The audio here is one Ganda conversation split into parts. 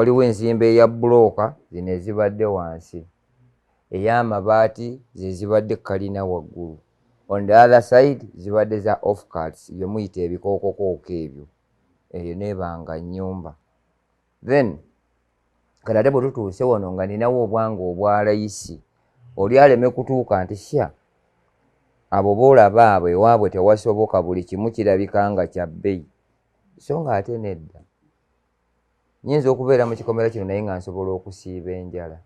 Waliwo enzimba eya bbulooka, zino ezibadde wansi, ey'amabaati ze zibadde kalina waggulu. On the other side zibadde za offcuts, bye muyita ebikookokooko ebyo. Eyo neeba nga nnyumba. Then kati ate bwe tutuuse wano nga ninawo obwange obwa layisi, oli aleme kutuuka nti sha abo boolaba abo ewaabwe tewasoboka, buli kimu kirabika nga kya bbeeyi, so nga ate nedda. Nyinza okubeera mu kikomera kino naye nga nsobola okusiiba enjala,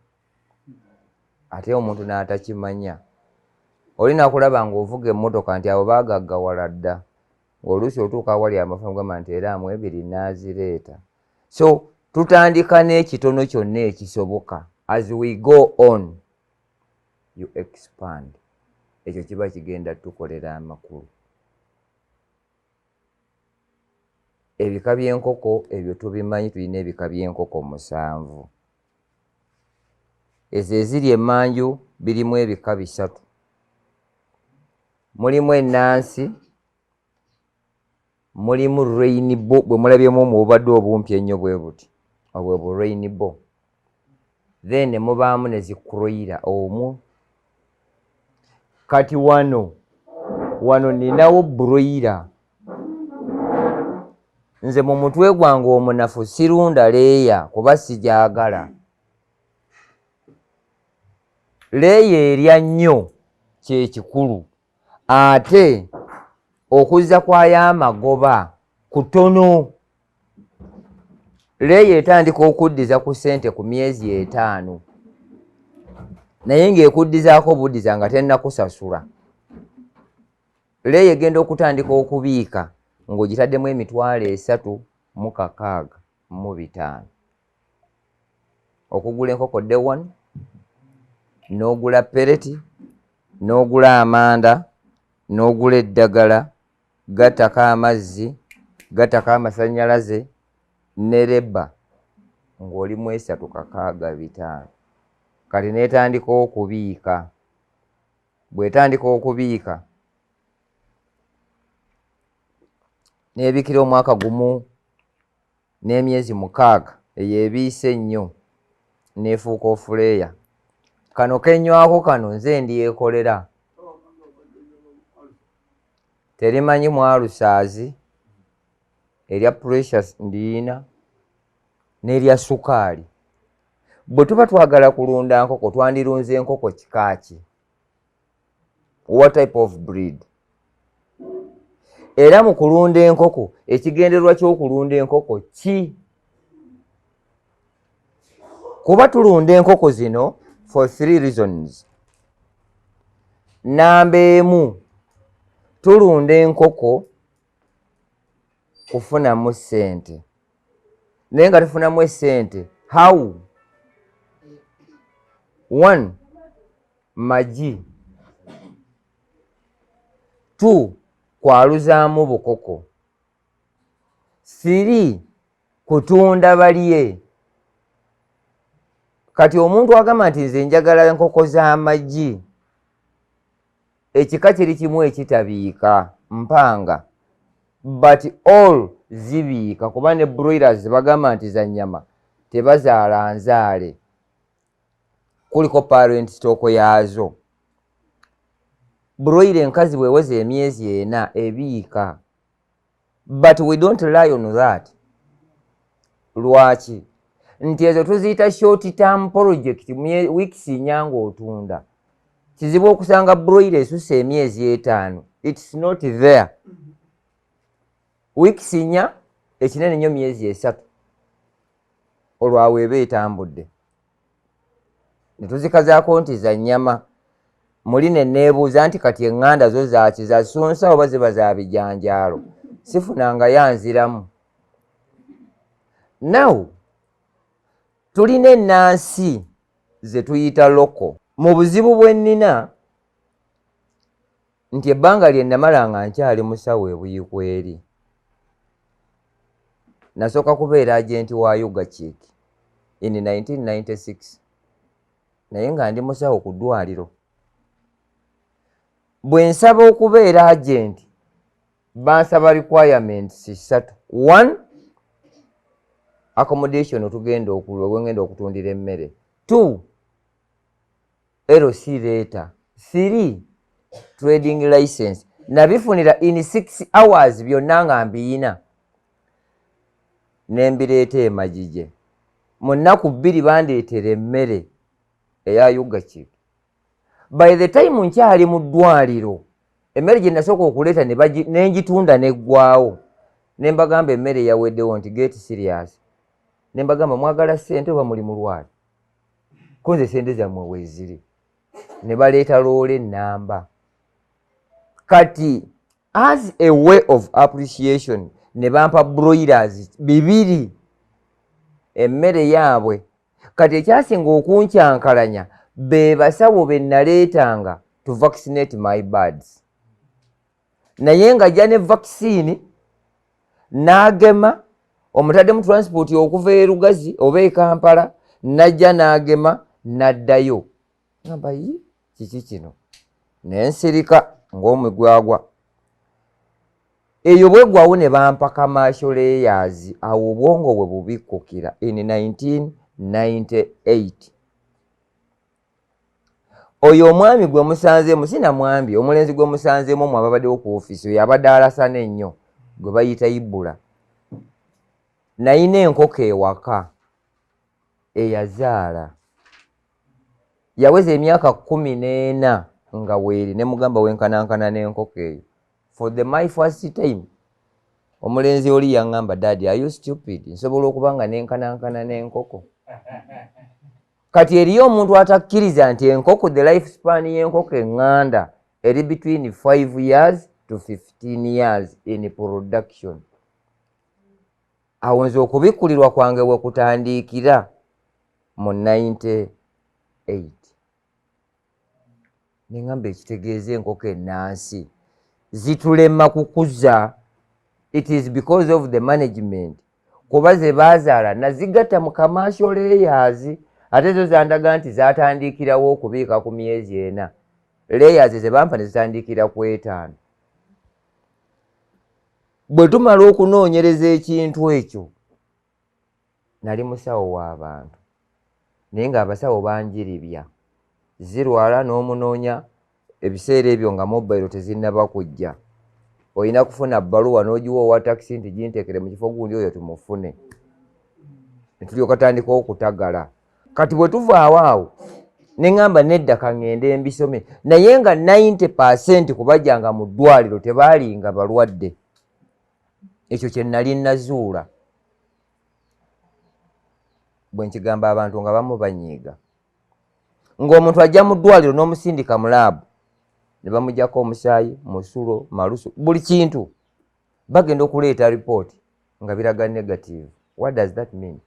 ate omuntu n'atakimanya. Oli nakulaba ng'ovuga emmotoka nti abo baagaggawala dda, ng'oluusi otuuka awali amafuta ogamba nti era amu ebiri n'azireeta. So tutandika n'ekitono kyonna ekisoboka, as we go on you expand. Ekyo kiba kigenda tukolera amakulu. Ebika by'enkoko ebyo tubimanyi, tulina ebika by'enkoko 7. Ezo eziri emmanju birimu ebika 3. Mulimu ennansi, mulimu rainbow, bwe mulabyemu omwo obubadde obumpi ennyo bwe buti, obwo bu rainbow. Then ne mubaamu ne zi kroira omwo. Kati wano ninawo broiler. Nze mu mutwe gwange omunafu sirunda layer kuba sigyagala. Layer erya nnyo kye kikulu, ate okuzza kwayo amagoba kutono. Layer etandika okuddiza ku ssente ku myezi 5, naye ng'ekuddizaako buddiza nga tennakusasula. Layer egenda okutandika okubiika ng'ogitaddemu 365,000. Okugula enkoko day one, n'ogula pellet, n'ogula amanda, n'ogula eddagala, gattako amazzi, gattako amasannyalaze ne labour, ng'oli mu 365. Kati n'etandika okubiika. Bw'etandika okubiika n'ebikira omwaka 1 n'emyezi 6, eyo ebiise ennyo n'efuuka off-layer. Kano kenywako kano nze ndyekolera, terimanyi mwalusaazi, erya pressure ndiina n'erya sukaali. Bwe tuba twagala kulunda nkoko, twandirunze enkoko kika ki? What type of breed? Era mu kulunda enkoko, ekigendererwa ky'okulunda enkoko ki? Kuba tulunda enkoko zino for 3 reasons. Namba 1, tulunda enkoko kufunamu ssente, naye nga tufunamu essente how? 1, magi. 2, kwaluzaamu bukoko. 3, kutunda balye. Kati omuntu agamba nti nze njagala enkoko z'amagi, ekika kiri kimu ekitabiika mpanga, but all zibiika, kuba ne broilers bagamba nti za nnyama tebazaala nzaale, kuliko parent stock yaazo. Broiler enkazi bweweza emyezi 4 ebiika, but we don't rely on that. Lwaki? Nti ezo tuziyita short term project, weeks 4 ng'otunda. Kizibu okusanga broiler esusse emyezi 5, it's not there. Weeks 4, ekinene nnyo myezi 3, olwawo eba etambudde. Ne tuzikazaako nti za nnyama. Muli ne neebuuza nti kati eŋŋanda zo zaaki, za sunsa oba ziba za bijanjaalo? Sifunangayo anziramu. Now tulina ennansi ze tuyita local. Mu buzibu bwe nnina nti ebbanga lye namala nga nkyali musawo e Buyikweri, nasooka kubeera agenti wa Ugachick in 1996, naye nga ndi musawo ku ddwaliro. Bwe nsaba okubeera agenti, bansaba requirements 3. 1, Accommodation, tugenda wengenda okutundira emmere. Two, LC letter. Three, trading license. Nabifunira in 6 hours byonna nga mbiyina, nembireeta emagije. Mu nnaku 2 bandeetera emmere eya Ugachick. By the time nkyali mu ddwaliro, emmere gye nasooka okuleeta nengitunda neggwawo. Ne mbagamba emmere yaweddewo, nti get serious. Ne mbagamba, mwagala ssente oba muli mulwale? Ko nze sente zammwe weeziri. Ne baleeta loole ennamba. Kati as a way of appreciation, ne bampa broilers bibiri, emmere yaabwe. Kati ekyasinga okunkyankalanya, be basawo be naleetanga to vaccinate my birds, naye nga ajja ne vaccine n'agema, omutadde mu transport okuva e Lugazi oba e Kampala, najja n'agema n'addayo. Ngamba, yi, kiki kino? Nensirika ng'omugwagwa. Eyo bweggwawo, ne bampa commercial layers. Awo obwongo bwe bubikkukira in 1998. Oyo omwami gwe musanzeemu, sinamwambi, omulenzi gwe musanzeemu omwe ababaddewo ku ofiisi, oyo abadde alasana ennyo gwe bayita Ibula. Nayina enkoko ewaka eyazaala, yaweza emyaka 14 nga weeri. Ne mugamba, wenkanankana n'enkoko eyo. For the my first time, omulenzi oli yaŋŋamba, "Daddy, are you stupid? Nsobola okuba nga nenkanankana n'enkoko?" Kati eriyo omuntu atakkiriza nti enkoko, the life span y'enkoko eŋŋanda eri between 5 years to 15 years in production. Awo nze okubikkulirwa kwange we kutandiikira mu 98. Neŋŋamba, ekitegeeza enkoko ennansi zitulema kukuza, it is because of the management, kuba ze baazaala nazigatta mu commercial layers, ate zo zandaga nti zatandikirawo okubiika ku myezi 4. Layers ze bampa ne zitandikira ku 5. Bwe tumala okunoonyereza ekintu ekyo, nali musawo w'abantu, naye ng'abasawo banjiribya zirwala n'omunoonya. Ebiseera ebyo nga mobile tezinnaba kujja, olina kufuna bbaluwa n'ogiwa owa takisi nti ginteekere mu kifo gundi, oyo tumufune, netulyoka tandika okutagala. Kati bwe tuvaawo awo, ne ŋŋamba, nedda, kaŋŋende mbisome. Naye nga 90% kubajjanga mu ddwaliro tebaalinga balwadde. Ekyo kye nali nazuula. Bwe nkigamba abantu nga bamu banyiiga, ng'omuntu ajja mu ddwaliro n'omusindika mu lab, ne bamugjako omusaayi, musulo, malusu, buli kintu, bagenda okuleeta ripooti nga biraga negative. What does that mean?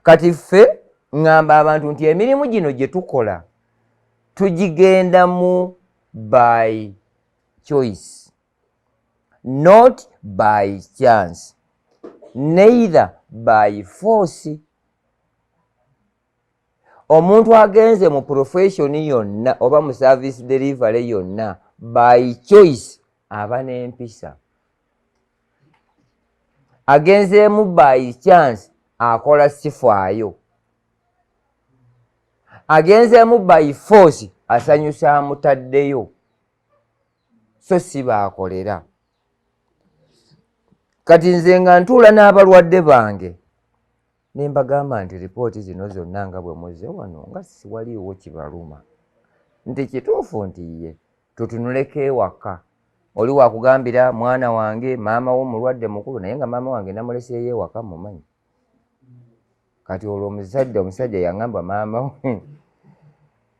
Kati ffe ŋŋamba abantu nti emirimu gino gye tukola tugigendamu by choice, not by chance, neither by force. Omuntu agenze mu profession yonna oba mu service delivery yonna by choice aba n'empisa. Agenzeemu by chance akola sifaayo. Agenzeemu by force asanyusa amutaddeyo, so si baakolera. Kati nze nga ntuula n'abalwadde bange ne mbagamba nti ripooti zino zonna nga bwe muzze wano nga siwaliiwo kibaluma, nti kituufu nti ye tutunuleko ewaka. Oli wakugambira, mwana wange, maama wo mulwadde mukulu, naye nga maama wange namuleseeyo ewaka mumanyi. Kati olwo omusajja yaŋŋamba, maama we,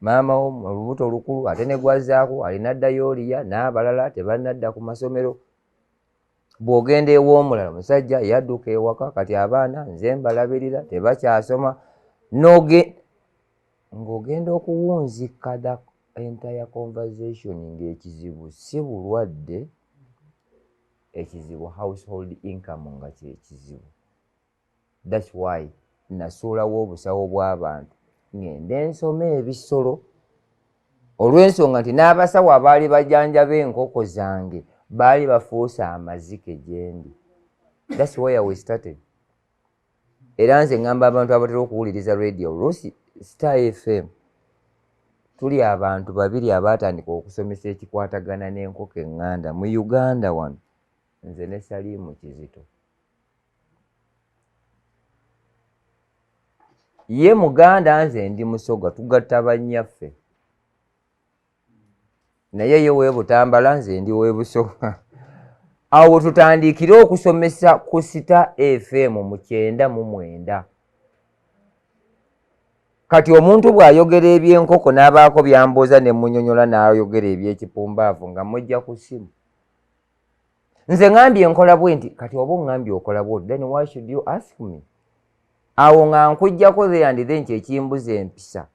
maama wo olubuto olukulu, ate ne gwazaako alina diarrhoea, n'abalala tebannadda ku masomero. Bw'ogenda ew'omulala, omusajja yadduka ewaka, kati abaana nze mbalabirira, tebakyasoma. Noge ng'ogenda okuwunzika the entire conversation, ng'ekizibu si bulwadde, ekizibu household income nga kyekizibu. That's why nasuulawo obusawo bw'abantu, ŋŋende nsome ebisolo, olw'ensonga nti n'abasawo abaali bajanjaba enkoko zange baali bafuuse amazike gye ndi. That's where we started. Era nze ŋŋamba abantu abatera okuwuliriza radio oluusi Star FM, tuli abantu babiri abaatandika okusomesa ekikwatagana n'enkoko eŋŋanda mu Uganda wano, nze ne Saliimu Kizito. Ye Muganda, nze ndi Musoga, tugatta bannyaffe. Naye ye w'e Butambala, nze ndi w'e Busoga. Awo tutandikire okusomesa ku Star FM mu 99. Kati omuntu bw'ayogera ebyenkoko n'abaako byambuuza ne munyonyola, n'ayogera ebyekipumbaavu nga mujja ku ssimu. Nze ŋambye nkola bwe nti, kati oba oŋŋambye okola bwoti, then why should you ask me? Awo nga nkuggyako there and then kyekimbuza empisa.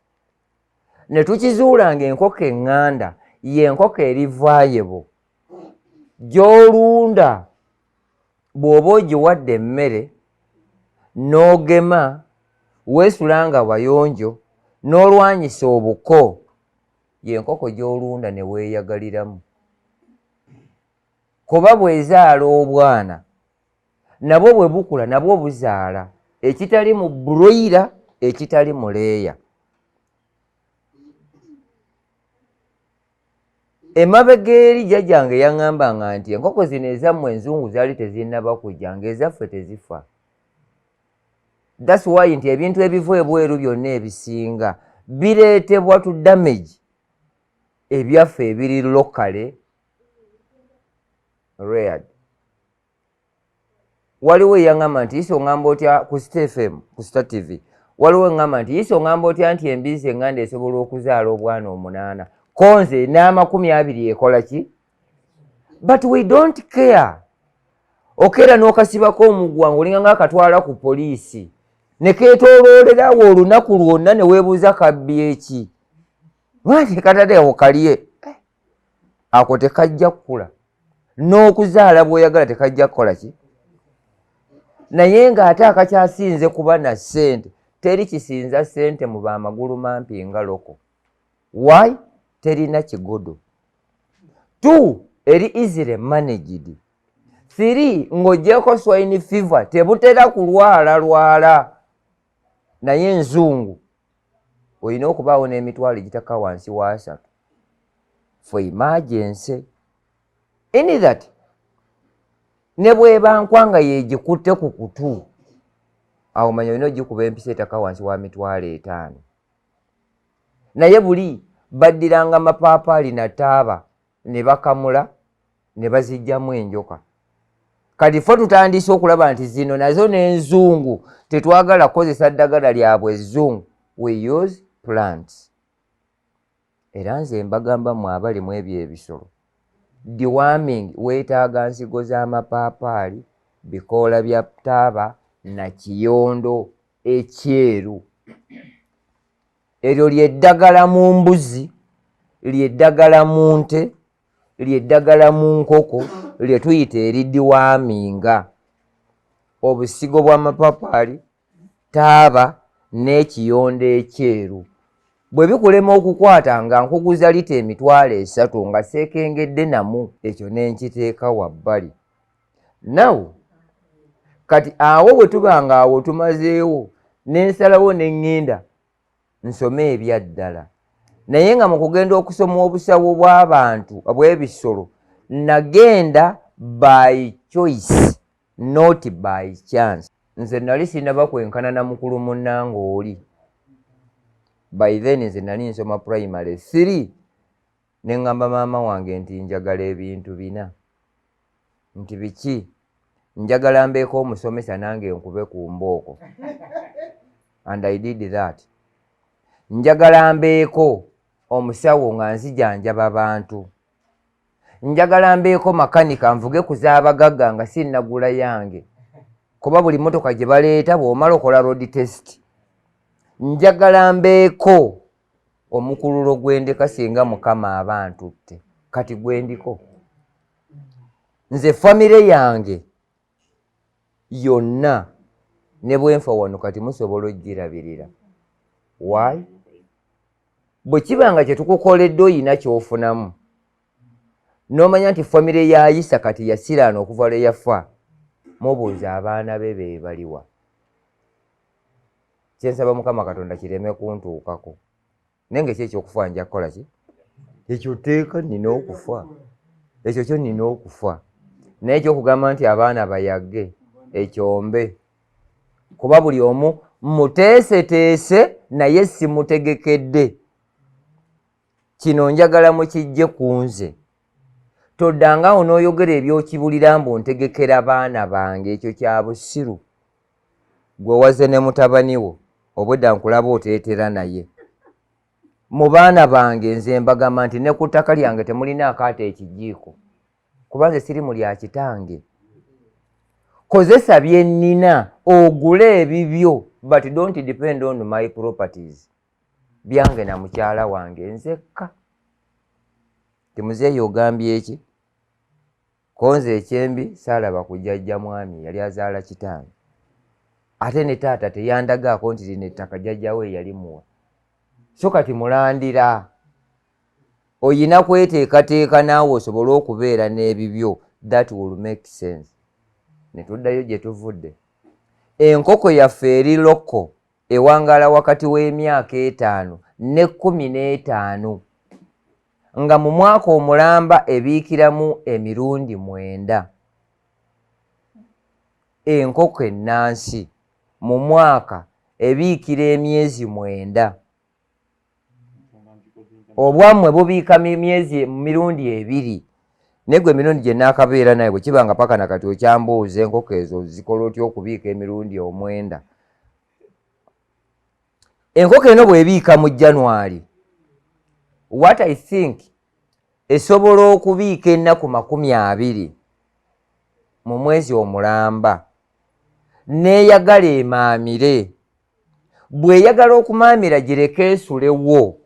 Ne tukizuula ng'enkoko eŋŋanda y'enkoko eri viable gy'olunda bw'oba ogiwadde emmere n'ogema, weesula nga wayonjo, n'olwanyisa obuko, y'enkoko gy'olunda ne weeyagaliramu. Kuba bw'ezaala obwana, nabwo bwe bukula nabwo buzaala, ekitali mu broiler, ekitali mu layer. Emabega eri jjajjange yaŋŋambanga nti enkoko zino ezammwe enzungu zaali tezinnaba kujja, ng'ezaffe tezifa. That's why nti ebintu ebiva ebweru byonna ebisinga bireetebwa to damage ebyaffe ebiri locally reared. Waliwo eyaŋŋamba nti, "Isa, oŋŋamba otya ku Star FM, ku Star TV?" Waliwo eŋŋamba nti, "Isa, oŋŋamba otya nti embizi eŋŋanda esobola okuzaala obwana omunaana, konze n'amakumi abiri ekola ki?" But we don't care. Okeera n'okasibako omugwa ng'olinga nga akatwala ku poliisi, ne keetooloolerawo olunaku lwonna, ne weebuuza kabbi eki lwaki kataddewo kalye. Ako tekajja kukula, n'okuzaala bw'oyagala tekajja kukola ki. Naye ng'ate akakyasinze kuba na ssente, teri kisinza ssente mu bamagulu mampi nga local. Why? Terina kigodo. Two, eri easily managed. Three, ng'oggyeko swine fever, tebutera kulwala lwala. Naye enzungu olina okubaawo n'emitwalo egitaka wansi wa 30 for emergency, in that ne bweba nkwanga yegikutte ku kutu, awo manya olina ogikuba empisa etaka wansi wa 50,000. Naye buli baddiranga mapaapaali na taaba ne bakamula ne bazijjamu enjoka. Kati ffe tutandise okulaba nti zino nazo n'enzungu tetwagala kukozesa ddagala lyabwe ezzungu, we use plants. Era nze mbagamba mwe abali mu ebyo ebisolo, deworming weetaaga nsigo z'amapaapaali, bikoola bya taaba na kiyondo ekyeru. Eryo lyeddagala mu mbuzi, lyeddagala mu nte, lyeddagala mu nkoko lye tuyita erideworminga. Obusigo bw'amapapaali, taaba n'ekiyondo ekyeru, bwe bikulema okukwata nga nkuguza lita 30,000 nga seekengedde namu, ekyo ne nkiteeka wabbali. Now kati awo bwe tuba nga awo tumazeewo, nensalawo ne ŋŋenda nsome ebyaddala. Naye nga mu kugenda okusoma obusawo bw'abantu bw'ebisolo, nagenda by choice, not by chance. Nze nali sinaba kwenkana na mukulu munnange oli. By then nze nali nsoma primary three, ne ŋŋamba maama wange nti njagala ebintu bina. Nti biki? Njagala mbeeko omusomesa nange nkube ku mbooko, and I did that. Njagala mbeeko omusawo nga nzijanjaba bantu. Njagala mbeeko makanika nvuge ku z'abagagga nga sinnagula yange, kuba buli motoka gye baleeta bw'omala okola road test. Njagala mbeeko omukululo gwendeka singa Mukama aba ntutte. Kati gwendiko nze, famire yange yonna ne bwenfa wano kati musobola ogirabirira. Why? Bwe kiba nga kyetukukoledde oyina kyofunamu, n'omanya nti famire ya Isa kati yasiraana okuva lwe yafa, mubuuza abaana be be baliwa. Kyensaba Mukama Katonda kireme kuntuukako, naye nga ekyo ekyokufa nja kukola ki? Ekyo tteeka, nina okufa, ekyo kyo nina okufa. Naye ekyokugamba nti abaana bayagge ekyombe, kuba buli omu muteeseteese naye simutegekedde. Kino njagala mukijje ku nze. Toddangaawo n'oyogera ebyokibulira mbu ntegekera baana bange, ekyo kya busiru. Gwe waze ne mutabani wo, obwedda nkulaba oteetera naye. Mu baana bange nze mbagamba nti ne ku ttaka lyange temulina akaata ekijiiko, kuba nze siri mu lya kitange. Kozesa bye nnina ogule ebibyo, but don't depend on my properties. Byange na mukyala wange nzekka. Timuzeeyi ogambye eki? Konze ekyembi saalaba ku jjajja mwami yali azaala kitange, ate ne taata teyandagaako nti lino ettaka jjajja we yali muwa. So kati mulandira oyina kweteekateeka naawe osobole okubeera n'ebibyo. That will make sense. Ne tuddayo gye tuvudde. Enkoko yaffe eri local ewangaala wakati w'emyaka 5 ne 15, nga mu mwaka omulamba ebiikiramu emirundi 9. Enkoko ennansi mu mwaka ebiikira emyezi 9. Obwammwe bubiika myezi mirundi 2, naye gwe emirundi gye naakabeera naye bwe kiba nga paka nakati okyambuuza enkoko ezo zikola otya okubiika emirundi 9. Enkoko eno bw'ebiika mu January, what I think, esobola okubiika ennaku 20 mu mwezi omulamba, neeyagala emaamire. Bw'eyagala okumaamira, gireke esulewo.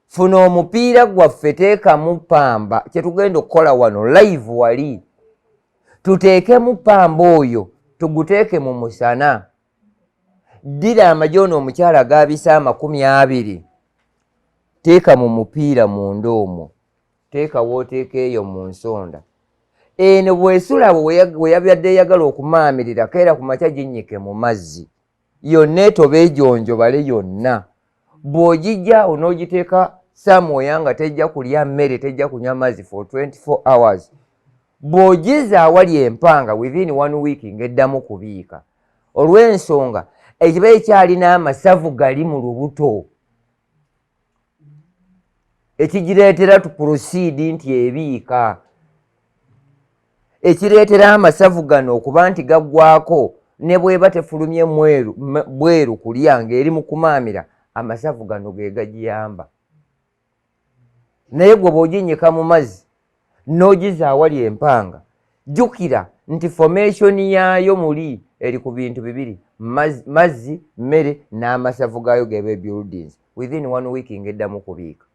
Funa omupiira gwaffe, teekamu pamba. Kyetugenda okukola wano live, wali tuteekemu pamba oyo, tuguteeke mu musana. Ddira amagi ono omukyala gabisa 20, teeka mu mupiira munda omwo, teeka wooteeka eyo mu nsonda eno. Bwesula we yabadde eyagala okumaamirira, keera ku makya ginnyike mu mazzi yonna, etoba ejonjobale yonna. Bw'ogijjaawo n'ogiteeka samwoya nga tejja kulya mmere, tejja kunywa mazzi for 24 hours. Bw'ogizza awali empanga, within one week ng'eddamu kubiika, olw'ensonga ekiba ekyalina amasavu gali mu lubuto ekigireetera to proceed nti ebiika. Ekireetera amasavu gano okuba nti gaggwako, ne bweba tefulumye mweru bweru kulya ng'eri mu kumaamira, amasavu gano ge gagiyamba. Naye gwe bw'oginnyika mu mazzi n'ogiza awali empanga, jjukira nti formation yaayo muli eri ku bintu bibiri: mazzi, mmere n'amasavu gaayo geba buildings. Within one week ng'eddamu kubiika.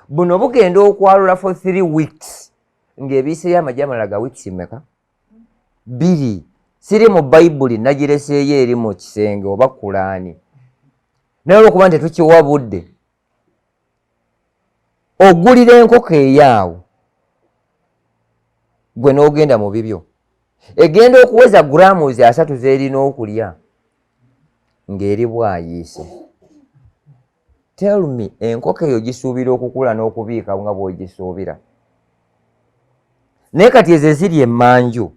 Buno bugenda okwalula for 3 weeks ng'ebiiseyo amagi amalala ga weeks meka? 2. Siri mu Bayibuli, nagireseeyo eri mu kisenge oba Kulaani, naye olwokuba nti tetukiwa budde. Ogulira enkoko eyaawo gwe n'ogenda mu bibyo, egenda okuweza grams 30 z'erina okulya ng'eri bwayiise. Tell me, enkoko eyo gisuubira okukula n'okubiika nga bw'ogisuubira? Naye kati ezo eziri emmanju,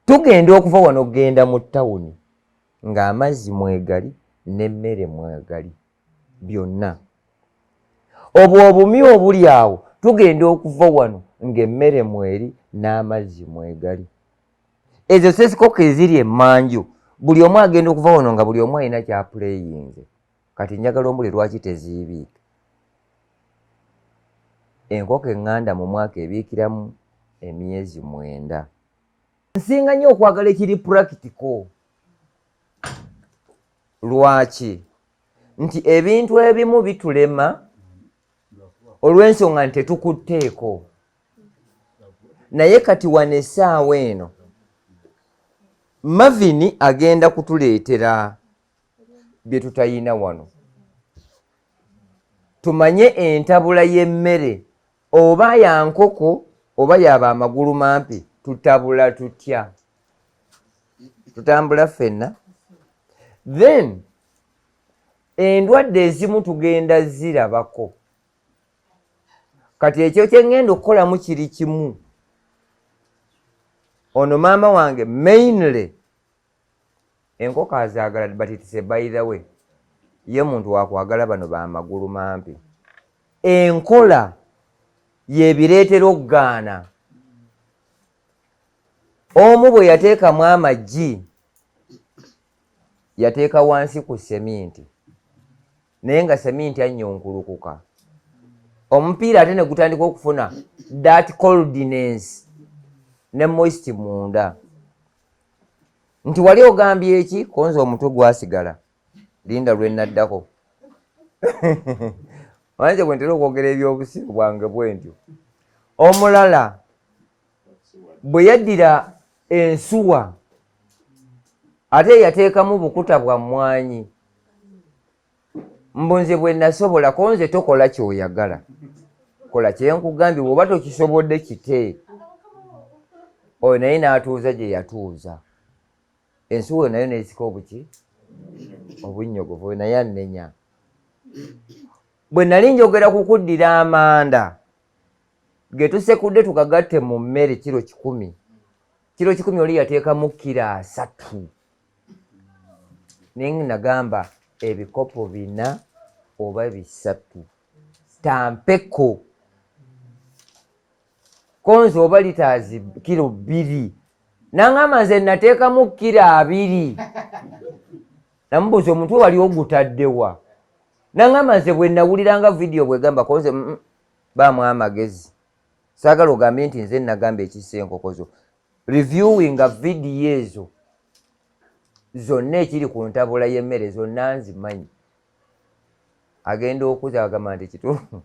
tugenda okuva wano okugenda mu tawuni ng'amazzi mwegali n'emmere mwegali byonna. Obwo obumyu obuli awo, tugenda okuva wano ng'emmere mweri n'amazzi mwegali. Ezo sesikoko eziri emmanju, buli omu agenda okuva wano nga buli omu alina kyapuleyinze. Kati njagala ombuli lwaki teziibiika. Enkoko eŋŋanda mu mwaka ebiikiramu emyezi 9. Nsinga nnyo okwagala ekiri practical. Lwaki? Nti ebintu ebimu bitulema olw'ensonga nti tetukutteeko. Naye kati wano essaawa eno Mavini agenda kutuleetera bye tutayina wano, tumanye entabula y'emmere oba ya nkoko oba yaba amagulu mampi, tutabula tutya? Tutambula ffenna. Then endwadde ezimu tugenda zirabako. Kati ekyo kye ŋŋenda okukolamu kiri kimu. Ono maama wange mainly enkoko azaagala, but it's a by the way, ye muntu wakwagala bano bamagulu mampi. Enkola yebireetera okugaana. Omu bwe yateekamu amagi, yateeka wansi ku seminti, naye nga seminti anyonkulukuka omupiira, ate ne gutandika okufuna that coldness ne moist munda. Nti wali ogambye eki konza omutwe gwasigala, linda lwe naddako. Wanje bwe ntera okwogera ebyobusiru bwange bwe ntyo. Omulala bwe yaddira ensuwa, ate yateekamu bukuta bwa mmwanyi, mbu nze bwe nasobola. Konze tokola kyoyagala, kola kyenkugambye. Bw'oba tokisobodde, kite oyo naye n'atuuza gye yatuuza ensuwa nayo nesika obuki obunnyogovu. Oyo naye annenya. Bwe nali njogera ku kuddira amanda ge tusekudde tukagatte mu mmere kiro 100, kiro 100, oli yateekamu kiro 30, naye nagamba ebikopo 4 oba 3 tampeko konze oba liters kiro 2. Naŋŋamba nze nateekamu kiro 20. Namubuuza, omutwe wali ogutaddewa? Naŋŋamba nze bwe nawuliranga vidiyo bwegamba. Konze baamu amagezi, saagala ogambe nti nze nagamba ekissa enkoko zo. Reviewinga vidiyo ezo zonna, ekiri ku ntabula y'emmere zonna nzimanyi. Agenda okuza agamba nti kituufu,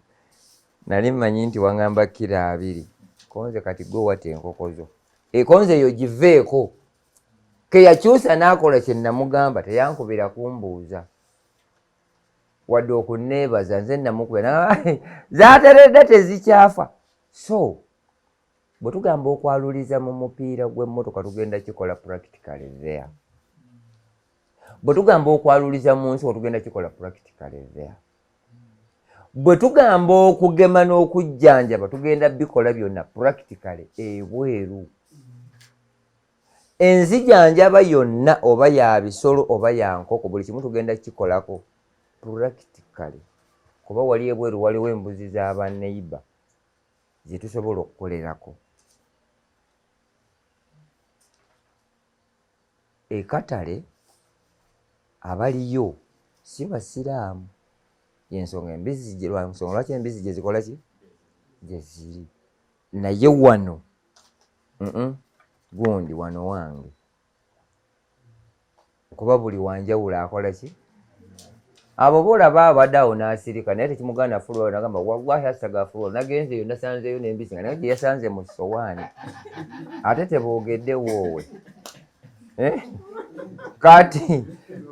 nali mmanyi nti waŋŋamba kiro 20. Konze kati gwe watta enkoko zo, ekonze eyo giveeko. Keyakyusa n'akola kye namugamba, teyankubira kumbuuza wadde okunneebaza. Nze namukubira, zateredde, tezikyafa. So bwe tugamba okwaluliza mu mupiira gw'emmotoka, tugenda kikola practically there. Bwe tugamba okwaluliza mu nsigo, tugenda kikola practically there. Bwe tugamba okugema n'okujjanjaba, tugenda bikola byonna practically ebweru. Enzijanjaba yonna, oba ya bisolo oba ya nkoko, buli kimu tugenda kikolako practically, kuba wali ebweru waliwo embuzi z'abaneiba zetusobola okukolerako. Ekatale abaliyo si basiraamu, yensonga embizi, lwansonga lwaki embizi gye zikola ki gye ziri. Naye wano gundi wano wange, kuba buli wanjawulo akola ki. Abo boolaba abadde awo n'asirika, naye tekimugaana fulwa. Nagamba wallahi asitagafulwa, nagenzeeyo nasanzeeyo n'embisi nga naye gye yasanze mu sowaani, ate teboogedde woowe. Eh? Kati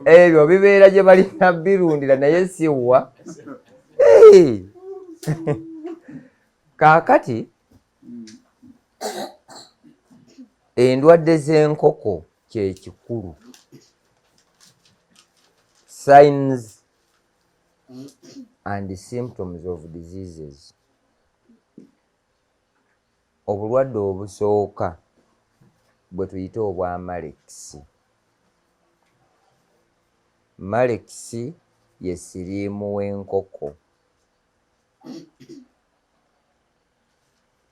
ebyo bibeera gye balina birundira, naye siwa. Kaakati endwadde z'enkoko kyekikulu, signs and symptoms of diseases. Obulwadde obusooka bwe tuyita obwa Marek's. Marek's ye siriimu w'enkoko.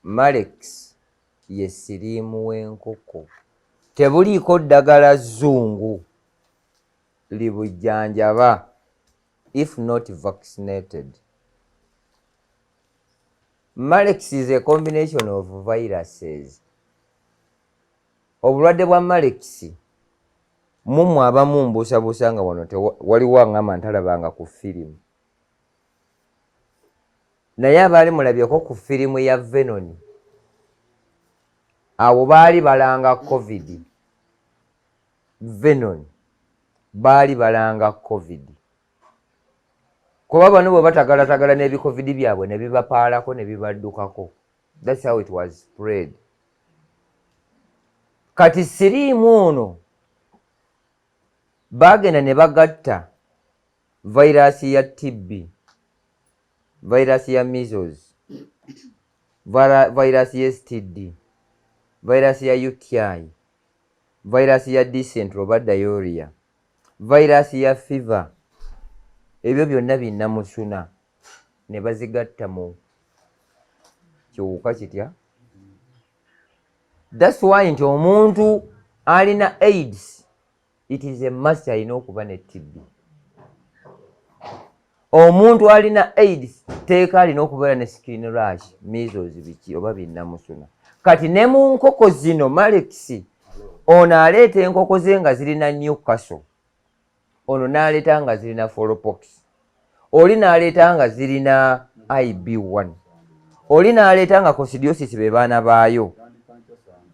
Marek's ye siriimu w'enkoko. Tebuliiko ddagala zzungu libujjanjaba if not vaccinated. Marek's is a combination of viruses. Obulwadde bwa Marek's, mumwe abamu mbuusabuusa nga wano waliwo aŋŋamba ntalabanga ku firimu, naye abaali mulabyeko ku firimu ya Venom, awo baali balanga COVID. Venom baali balanga COVID, kuba bano bwe batagalatagala n'ebicovid byabwe ne bibapaalako ne bibaddukako. That's how it was spread. Kati siriimu ono Baagenda ne bagatta virus ya TB, virus ya measles, virus ya STD, virus ya UTI, virus ya dysentery oba diarrhea, virus ya fever, ebyo byonna binnamusuna ne bazigatta mu kiwuka kitya. That's why nti omuntu alina AIDS, it is a must alina okuba ne TB. Omuntu alina AIDS teeka alina okubeera ne skin rash, measles, biki oba binnamusuna. Kati ne mu nkoko zino Marek's ono aleeta enkoko ze nga zirina Newcastle, ono n'aleeta nga zirina fowlpox, oli n'aleeta nga zirina IB1, oli n'aleeta nga coccidiosis be baana baayo.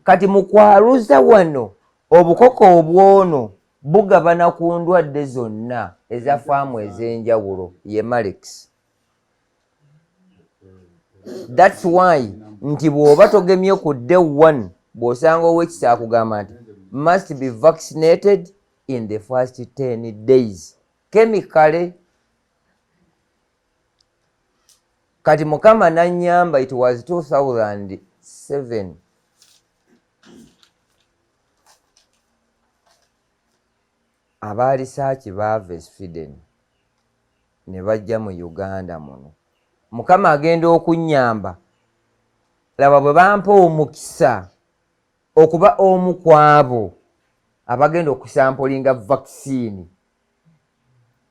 Kati mu kwaluza wano obukoko obwono bugabana ku ndwadde zonna eza faamu ez'enjawulo ye Marek's. That's why nti bw'oba togemye ku day one, bw'osanga ow'ekisa akugamba nti must be vaccinated in the first 10 days chemically. Kati Mukama nannyamba, it was 2007, abaalisaaki baava e Sweden ne bajja mu Uganda muno. Mukama agenda okunnyamba, laba bwe bampa omukisa okuba omu ku abo abagenda okusampolinga vaccine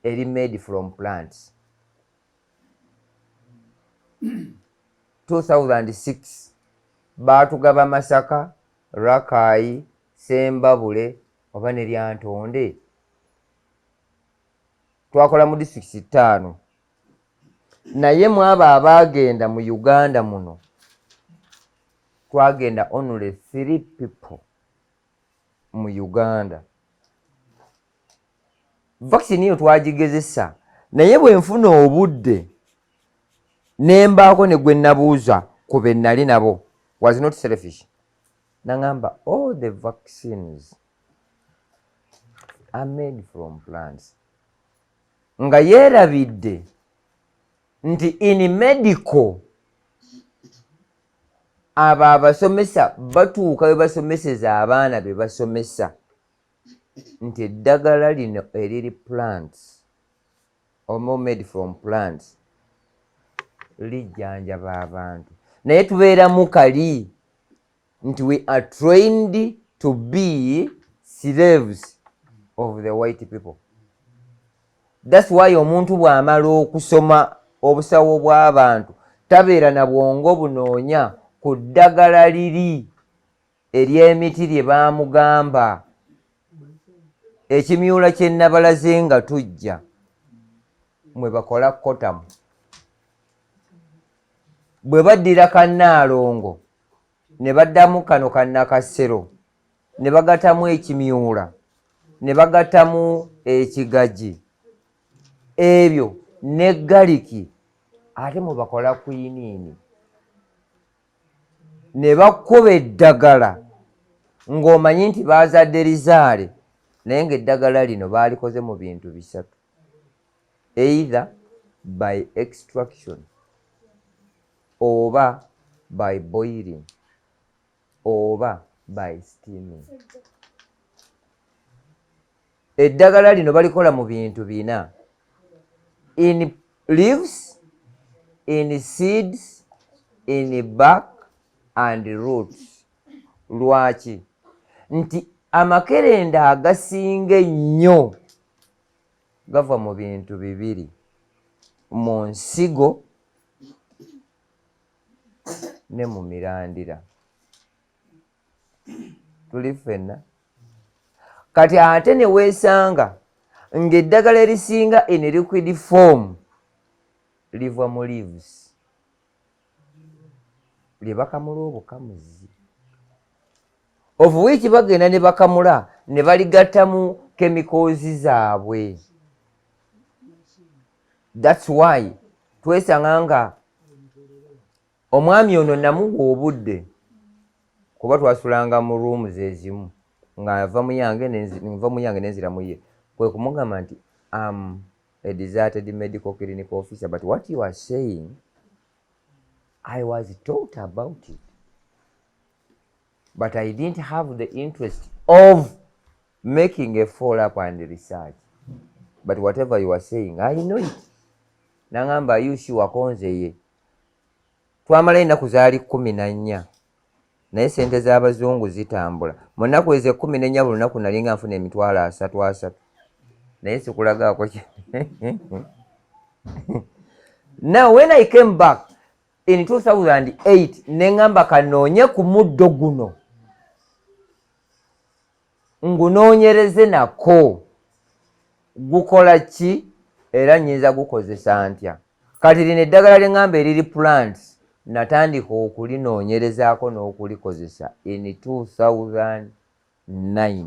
eri made from plants. 2006 baatugaba Masaka, Rakai, Sembabule oba ne Lyantonde. Twakola mu disitulikiti 5, naye mu abo abaagenda mu Uganda muno twagenda only 3 people mu Uganda. Vaccine eyo twagigezesa, naye bwe nfuna obudde ne mbaako ne gwe nabuuza ku be nali nabo, was not selfish, nangamba all the vaccines are made from plants, nga yeerabidde nti in medical abo abasomesa batuuka we basomeseza abaana be basomesa nti eddagala lino eriri plants or made from plants lijjanjaba abantu, naye tubeeramu kali nti we are trained to be slaves of the white people. That's why omuntu bw'amala okusoma obusawo bw'abantu tabeera na bwongo bunoonya ku ddagala liri ery'emiti lye baamugamba. Ekimyula kye nabalaze nga tujja mwe bakola kotamu, bwe baddira kannaalongo ne baddamu kano kannakasero ne bagatamu ekimyula ne bagatamu ekigaji ebyo ne galiki, ate mwe bakola kwiniini ne bakuba eddagala ng'omanyi nti baazadde lizaale, naye ng'eddagala lino baalikoze mu bintu bisatu, either by extraction oba by boiling oba by steaming. Eddagala lino balikola mu bintu bina, in leaves, in seeds, in bark and roots. Lwaki? Nti amakerenda agasinga ennyo gava mu bintu bibiri, mu nsigo ne mu mirandira. Tuli ffenna. Kati ate ne weesanga ng'eddagala erisinga in liquid form liva mu leaves lye bakamula obukamuzi, of which bagenda ne bakamula ne baligattamu chemicals zaabwe. That's why twesanga nga omwami ono namuwa obudde, kuba twasulanga mu rooms ezimu, ng'ava mu yange nva mu yange nenzira mu ye. Kwe kumugamba nti, "Am a deserted medical clinical officer, but what you are saying, I was taught about it, but I didn't have the interest of making a follow up and research. But whatever you are saying, I know it." Nangamba, "You sure?" Konzeye twamala ennaku zaali 14, naye sente z'abazungu zitambula. Mu nnaku ezo 14, buli lunaku nalinga nfuna 300,000 30, naye sikulagaako. Now when I came back in 2008, neŋŋamba kanoonye ku muddo guno ngunoonyereze nako gukola ki, era nnyinza gukozesa ntya. Kati lino eddagala lyeŋŋamba eriri plants, natandika okulinoonyerezaako n'okulikozesa in 2009,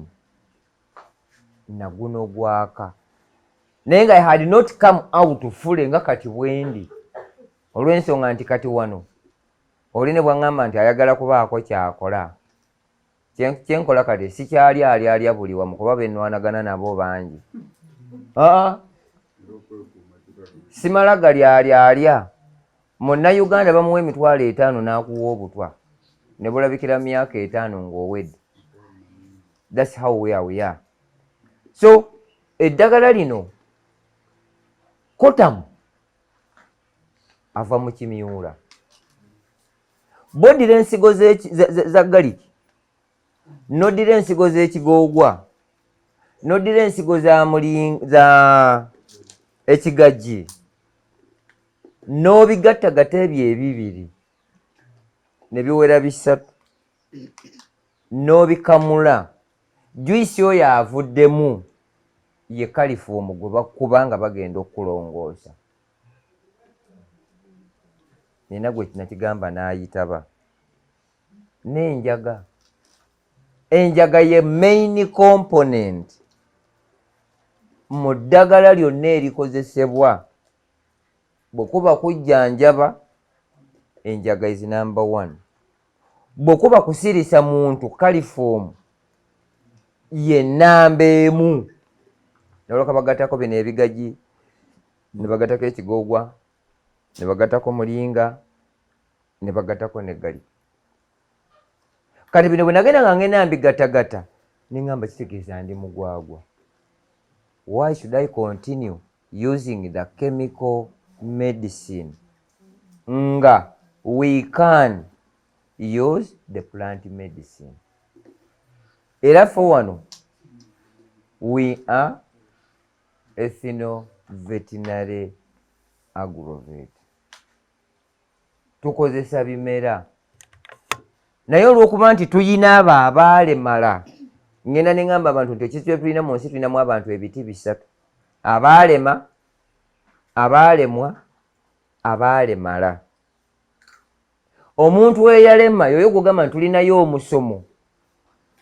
naguno gwaka, naye nga I had not come out fully nga kati bwendi, olw'ensonga nti kati wano oli ne bwaŋŋamba nti ayagala kubaako kyakola, kyenkola kati sikyali ali alya buli wamu, kuba benwanagana nabo bangi. Aa, simala gali ali alya. Munnayuganda bamuwa 50,000 n'akuwa obutwa ne bulabikira mu myaka 5 ng'owedde. That's how we are, we are. So eddagala lino kotamu ava mu kimyula. Boddira ensigo za garlic, noddira ensigo z'ekigoogwa, noddira ensigo za muli za ekigajji, n'obigattagatta ebyo ebibiri ne biwera bisatu, n'obikamula, juice oyo avuddemu ye chloroform gwe bakuba nga bagenda okulongoosa. Nina gwe nakigamba n'ayitaba n'enjaga. Enjaga ye main component mu ddagala lyonna erikozesebwa bwe kuba kujjanjaba. Enjaga is number one. Bwe kuba kusirisa muntu, chloroform ye namba emu. Nolwoka bagattako bino ebigagi, ne bagattako ekigoogwa, ne bagattako mulinga, ne bagattako ne garlic. Kati bino bwe nagenda nga ngenda mbigattagatta, neŋŋamba kitegeeza ndi mugwagwa. Why should I continue using the chemical medicine nga we can use the plant medicine? Era ffe wano we are ethno veterinary agrovet, tukozesa bimera, naye olw'okuba nti tuyina abo abaalemala, ngenda ne ŋŋamba abantu nti ekizibu tulina mu nsi, tulinamu abantu ebiti bisatu: abaalema, abaalemwa, abaalemala. Omuntu eyalema yoyo gwogamba nti tulinayo omusomo,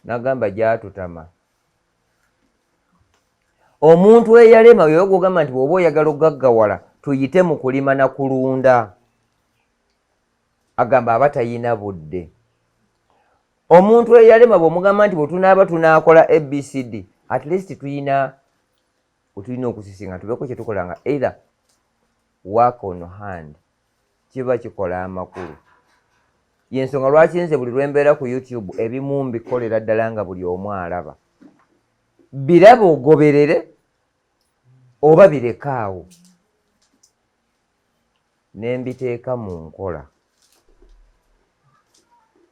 nagamba gyatutama. Omuntu eyalema yoyo gwogamba nti bw'oba oyagala ogaggawala, tuyite mu kulima na kulunda, agamba aba tayina budde. Omuntu eyalema bw'omugamba nti bwe tunaaba tunaakola ABCD, at least tuyina wetulina okusisinga, tubeeko kyetukola nga either work on hand, kiba kikola amakulu. Yensonga lwaki nze buli lwembeera ku YouTube ebimu mbikolera ddala nga buli omu alaba. Biraba ogoberere oba birekaawo, ne mbiteeka mu nkola.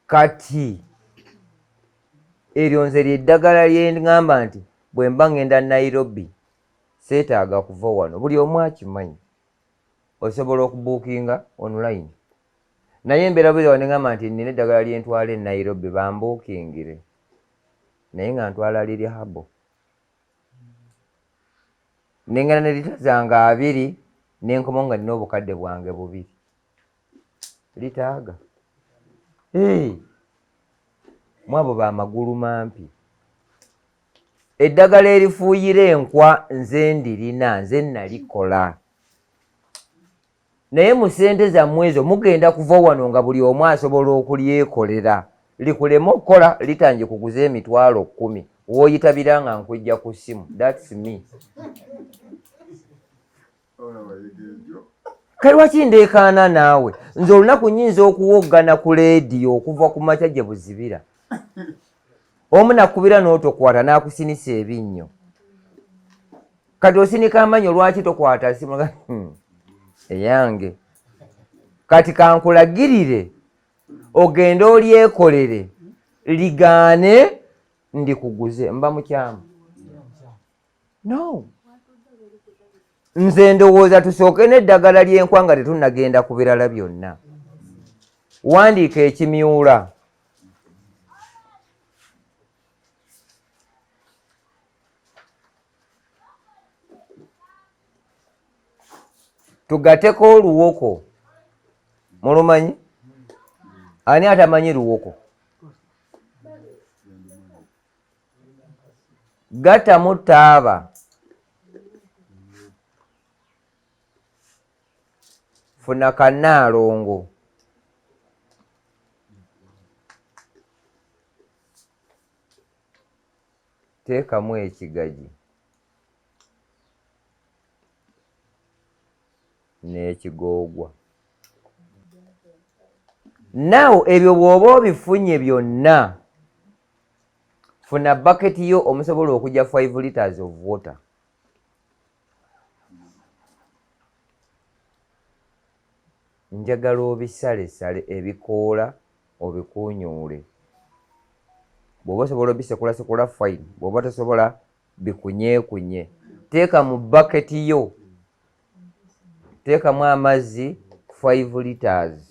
Kati eryo nze lyeddagala lyeŋŋamba nti bwe mba ŋŋenda Nairobi seetaaga kuva wano. Buli omu akimanyi osobola okubuukinga online, naye embeera bwera ne ŋŋamba nti nina eddagala lyentwala e Nairobi, bambuukingire, naye nga ntwala liri herbal, nengenda ne lita zange 20, nenkomawo nga nina 2000 litaaga. Mwabo bamagulu mampi. Eddagala erifuuyira enkwa nze ndirina, nze nalikola, naye mu ssente zammwe ezo mugenda kuva wano nga buli omu asobola okulyekolera. Likuleme okukola litangi kuguza 100,000. Wooyitabira nga nkujja ku ssimu. That's me. Kale lwaki ndeekaana naawe? Nze olunaku nnyinza okuwoggana ku leediyo okuva ku makya gye buzibira. Omu nakubira n'otokwata n'akusinisa ebinnyo. Kati osinika amannyo lwaki tokwata simu? Eyange. Kati kankulagirire ogende olyekolere ligaane ndikuguze mba mukyamu. No. Nze ndowooza tusooke n'eddagala ly'enkwa nga tetunnagenda ku birala byonna. Wandiika ekimyula. Tugateko oluwoko. Mulumanyi? Ani atamanyi luwoko? Gattamu taaba. Funa kannaalongo. Teekamu ekigaji n'ekigoogwa. Now ebyo bw'oba obifunye byonna, funa baketi yo omusobola okujja 5 liters of water. Njagala obisalesale ebikoola obikuunyuule. Bw'oba osobola obisekulasekula fine, bw'oba tosobola bikunyeekunye. Teeka mu baketi yo, teekamu amazzi 5 liters.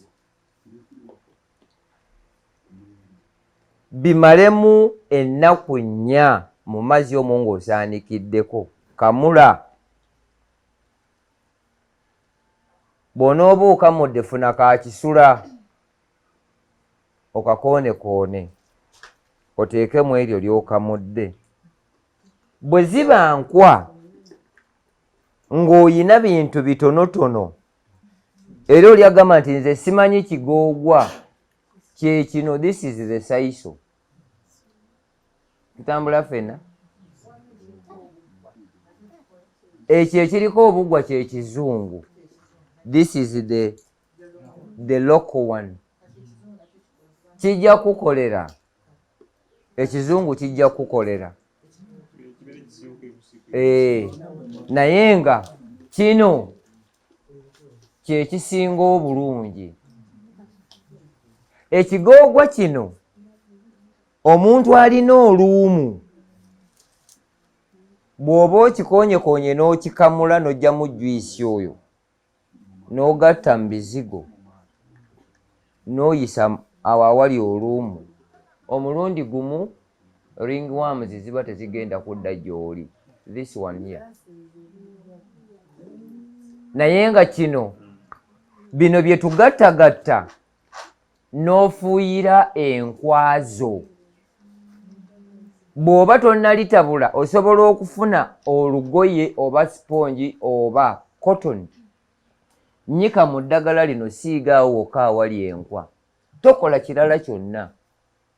Bimalemu ennaku nnya mu mazzi omwo ng'osaanikiddeko. Kamula. Bw'onooba okamudde funa ka kisula okakoonekoone oteekemu eryo ly'okamudde. Bwe ziba nkwa ng'oyina bintu bitonotono era oli agamba nti nze simanyi kigoogwa kye kino, this is the saiso. Tutambula ffenna. Ekyo ekiriko obugwa kye kizungu. This is the local one. Kijja kukolera. Ekizungu kijja kukolera. Naye nga kino kye kisinga obulungi. Ekigoogwa kino omuntu alina oluumu bw'oba okikoonyekoonye n'okikamula n'oggyamu juyisi oyo n'ogatta mu bizigo n'oyisa awo awali oluumu omulundi gumu ringworms ziba tezigenda kudda gy'oli. This one here. Naye nga kino bino bye tugattagatta n'ofuuyira enkwazo. Bw'oba tonnalitabula osobola okufuna olugoye oba sipongi oba cotton. Nnyika mu ddagala lino siiga awo wokka awali enkwa. Tokola kirala kyonna,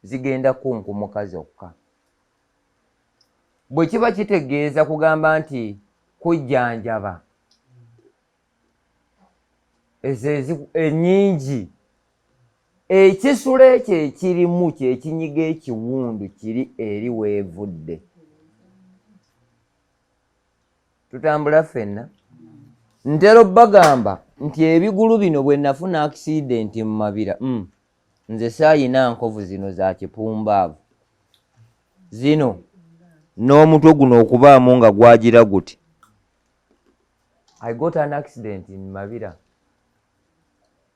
zigenda kunkumuka zokka. Bwe kiba kitegeeza kugamba nti kujjanjaba ezo ennyingi, ekisulo ekyo ekirimu kye kinyiga ekiwundu kiri eri weevudde. Tutambula ffenna. Ntera obbagamba nti ebigulu bino bwe nafuna accident mu Mabira, nze saayina nkovu zino za kipumbaavu zino n'omutwe guno okubaamu nga gwagira guti. I got an accident in Mabira.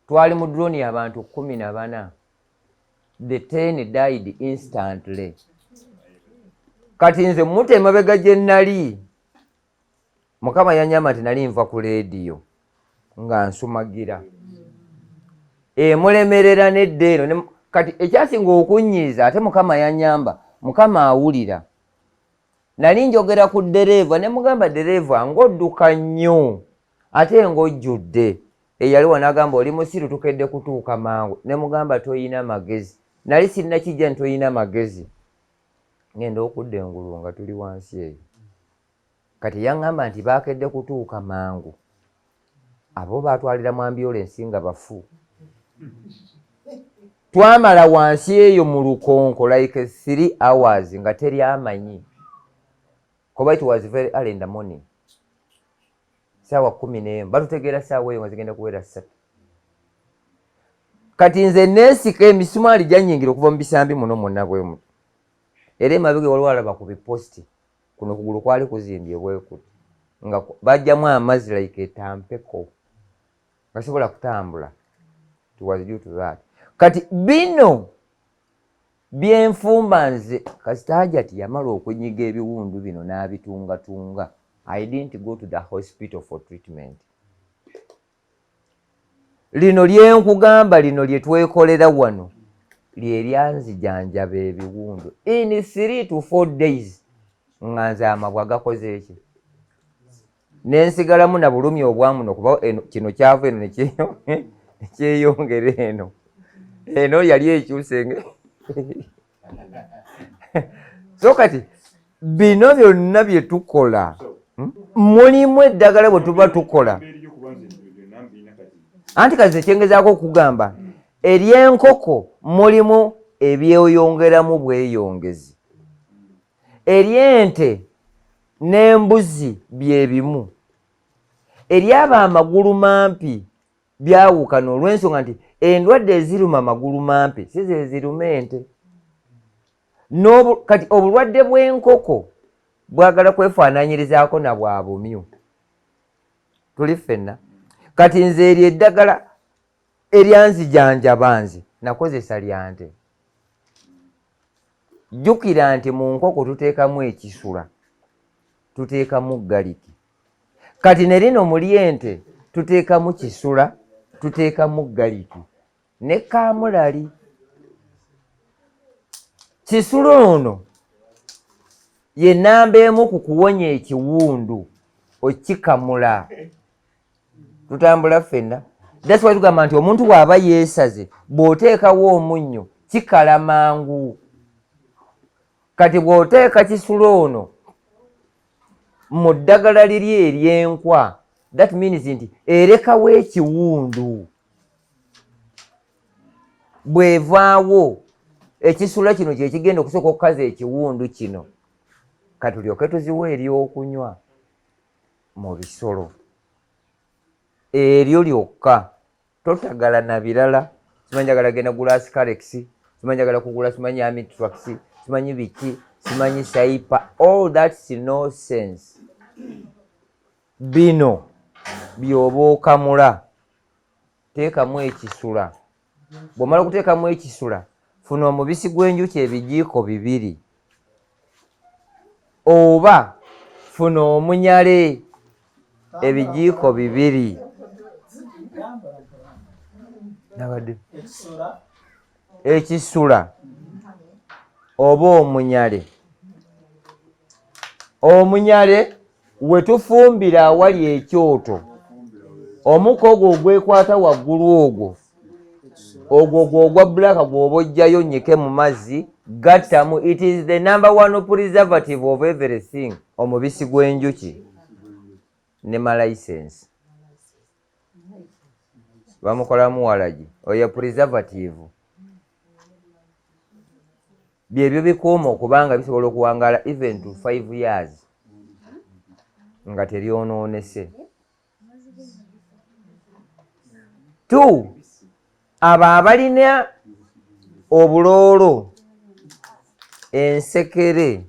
Twali mu drone abantu 14. The 10 died instantly. Kati nze muta emabega gye nali. Mukama yanyamba nti nali nva ku leediyo nga nsumagira. Emulemerera nedda eno. Kati ekyasinga okunnyiiza ate Mukama yanyamba, Mukama awulira. Nali njogera ku ddereeva ne mugamba ddereeva ng'odduka nnyo ate ng'ojjudde. Eyali wano agamba oli musiru tukedde kutuuka mangu. Ne mugamba toyina magezi. Nali sirina kijja nti toyina magezi. Ngenda okudda engulu nga tuli wansi eyo. Kati yaŋŋamba nti baakedde kutuuka mangu, abo baatwalira mu ambulensi nga bafu. Twamala wansi eyo mu lukonko like 3 hours nga teri amanyi, kuba it was very early in the morning, saawa 11. Batutegeera saawa eyo nga zigenda kuwera 3. Kati nze neesika emisumaali gyanyingira okuva mu bisambi muno mwonna bwe muti, era emabega waliwo alaba ku bipositi, kuno kugulu kwali kuzimbye bwekuti nga bajjamu amazzi like etampeko, nga sobola kutambula. It was due to that. Kati bino byenfumba nze, kasita Hajati yamala okunyiga ebiwundu bino n'abitungatunga, I didn't go to the hospital for treatment. Lino lyenkugamba, lino lye twekolera wano, lye lyanzijanjaba ebiwundu in 3 to 4 days, nga nze amabwa gakoze eki, nensigalamu na bulumi obwamuno, kuba eno kino kyava eno nekyeyongera eno, eno yali ekyuse. So kati bino byonna bye tukola, Mulimu eddagala bwe tuba tukola. Anti kazi ekyengezaako okugamba, ery'enkoko mulimu ebyeyongeramu bweyongezi, ery'ente n'embuzi bye bimu, eryaba amagulu mampi byawukana, olw'ensonga nti endwadde eziruma amagulu mampi si ze ziruma ente. Kati obulwadde bw'enkoko bwagala kwefaananyirizaako na bwa bumyu. Tuli ffenna. Kati nze eryo eddagala eryanzijanjaba nze nakozesa lyante. Jjukira nti mu nkoko tuteekamu ekisula, tuteekamu garlic. Kati ne lino muli ente tuteekamu kisula, tuteekamu garlic ne kaamulali. Kisula ono ye namba emu ku kuwonya ekiwundu, okikamula. Tutambula ffenna. That's why tugamba nti omuntu bw'aba yeesaze, bw'oteekawo omunnyo kikala mangu. Kati bw'oteeka kisula ono mu ddagala liri eryenkwa, that means nti erekawo ekiwundu. Bw'evaawo, ekisula kino kyekigenda okusooka okukaza ekiwundu kino. Katulyoke tuziwa eryokunywa mu bisolo eryo lyokka, totagala na birala. Simanyi njagala genda gula Ascarex, simanyi njagala kugula, simanyi Amitrax, simanyi biki, simanyi Saipa, all that's no sense. Bino byoba okamula, teekamu ekisula. Bw'omala okuteekamu ekisula, funa omubisi gw'enjuki ebijiiko 2, oba funa omunyale ebijiiko 2. Nabadde ekisula oba omunyale. Omunyale we tufumbira awali ekyoto, omukka ogwo ogwekwata waggulu, ogwo gwogwa black, gwoba ojjayo nyike mu mazzi gattamu. It is the number one preservative of everything. Omubisi gw'enjuki ne malaisensi bamukolamu walagi, oyo preservative. Byebyo bikuuma okubanga bisobola okuwangaala even to 5 years nga teryonoonese. Two, abo abalina obuloolo, ensekere,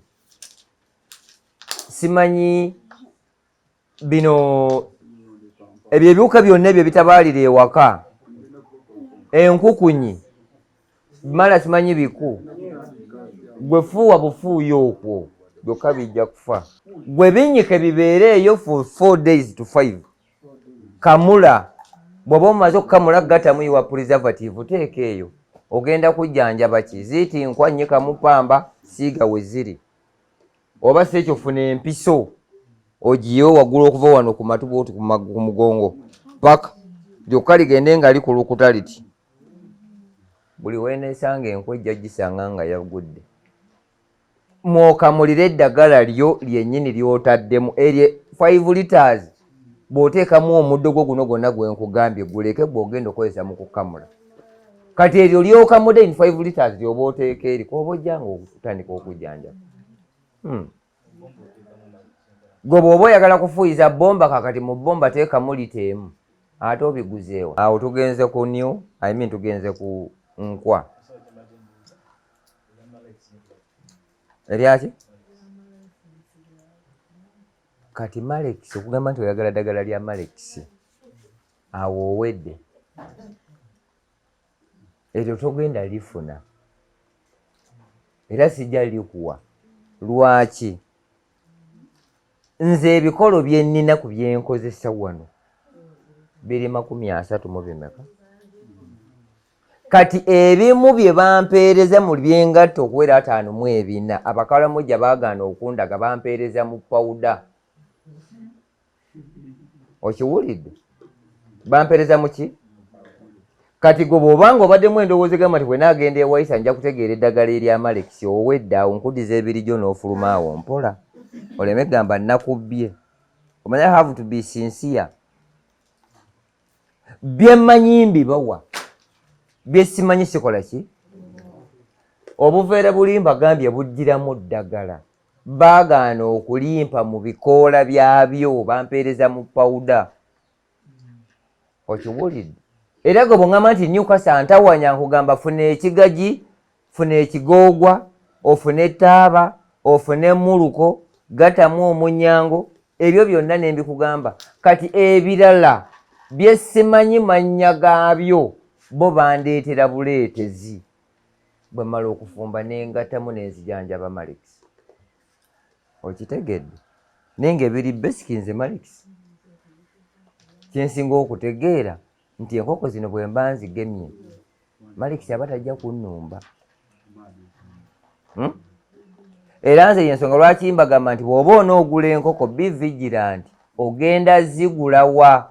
simanyi bino ebyo ebiwuka byonna ebyo bitabaalira ewaka, enkukunyi, mala simanyi biku, gwe fuuwa bufuuyo okwo byokka bijja kufa. Gwe binyike bibeere eyo for 4 days to 5. Kamula, bw'oba omaze okukamula gatamu iwa preservative, teeka eyo. Ogenda kujjanjaba ki? Ziiti nkwa, nnyikamu pamba, siiga we ziri. Oba si ekyo, funa empiso ogiyewo waggulu okuva wano ku matu bwoti ku mugongo paka lyokka ligende nga likulukuta liti. Buli weneesanga enkwa ejja gisanga nga yagudde. Mwokamulire eddagala lyo lyennyini lyotaddemu erye 5 liters, bw'oteekamu omuddo gwo guno gwonna gwe nkugambye, guleke gw'ogenda okukozesa mu kukamula. Kati eryo lyokamudde in 5 liters lyoba oteeka eri koba ojja nga otandika okujjanjaba. Gwe bw'oba oyagala kufuuyiza bomba, kakati mu bomba teekamu lita 1, ate obiguzeewa. Awo tugenze ku new, I mean, tugenze ku nkwa eryaki. Kati Marek's, okugamba nti oyagala ddagala lya Marek's, awo owedde, eryo togenda lifuna era sijja likuwa. Lwaki? Nze ebikolo bye nnina ku byenkozesa wano biri 30 mu bimeka. Kati ebimu bye bampeereza mu byengatta okuwera 54, abakalamojja baagaana okundaga, bampeereza mu pawuda. Okiwulidde? Bampeereza mu ki? Kati gwe bw'obanga obaddemu endowooza egamba nti bwe naagenda ewaisa nja kutegeera eddagala erya Marek's, owedde awo. Nkuddiza ebirijo n'ofuluma awo mpola, oleme gamba nakubbye. Omanya, have to be sincere. Byemmanyi mbibawa, byesimanyi sikola ki. Obuveera buli mbagambye bujjiramu ddagala, baagaana okulimpa mu bikoola byabyo, bampeereza mu pawuda. Okiwulidde? Era gwe bweŋŋamba nti Newcastle antawanya, nkugamba funa ekigagi, funa ekigoogwa, ofune ettaaba, ofune muluko, gatamu omunyango, ebyo byonna ne mbikugamba. Kati ebirala byesimanyi mannya gaabyo, bo bandeetera buleetezi. Bwe mmala okufumba nengatamu nenzijanjaba Marek's. Okitegedde? Naye nga ebiri basic, nze Marek's kyensinga okutegeera nti enkoko zino bwe mba nzigemye Marek's aba tajja kunnumba, Era nze yensonga lwaki mbagamba nti bw'oba onoogula enkoko, be vigilant, ogenda zigulawa,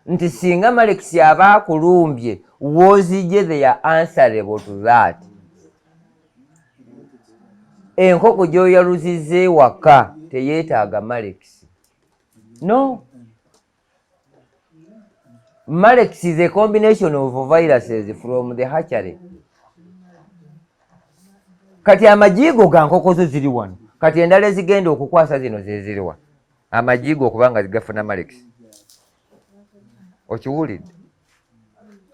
nti singa Marek's aba akulumbye, wozije they are answerable to that. Enkoko gy'oyaluziza ewaka teyeetaaga Marek's. No, Marek's is a combination of viruses from the hatchery. Kati amajiigo ga nkoko zo ziri wano, kati endala ezigenda okukwasa zino zeziriwa amajiigo okubanga zigafuna Marek's? Okiwulidde?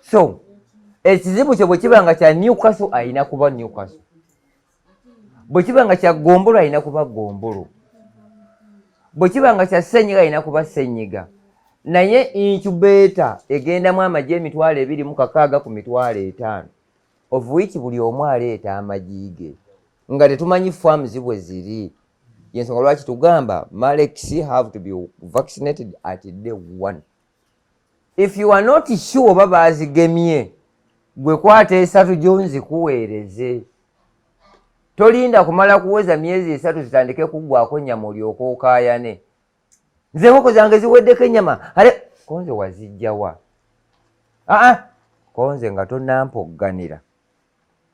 So ekizibu kyo bwe kiba nga kya Newcastle, ayina kuba Newcastle. Bwe kiba nga kya gombolo, alina kuba gombolo. Bwe kiba nga kya ssenyiga, alina kuba ssenyiga. Naye incubator egendamu amagi 26,000 ku 50,000, of which buli omu aleeta amagi ge nga tetumanyi farms bwe ziri. Yensonga lwaki tugamba Marek's have to be vaccinated at day one. If you are not sure oba bazigemye, gwe kwata esatu gyonzikuweereze. Tolinda kumala kuweza myezi 3 zitandike kuggwako nnyama olyoke okaayane, nze enkoko zange ziweddeko ennyama. Ale konze wazijjawa? Aa, konze nga tonampogganira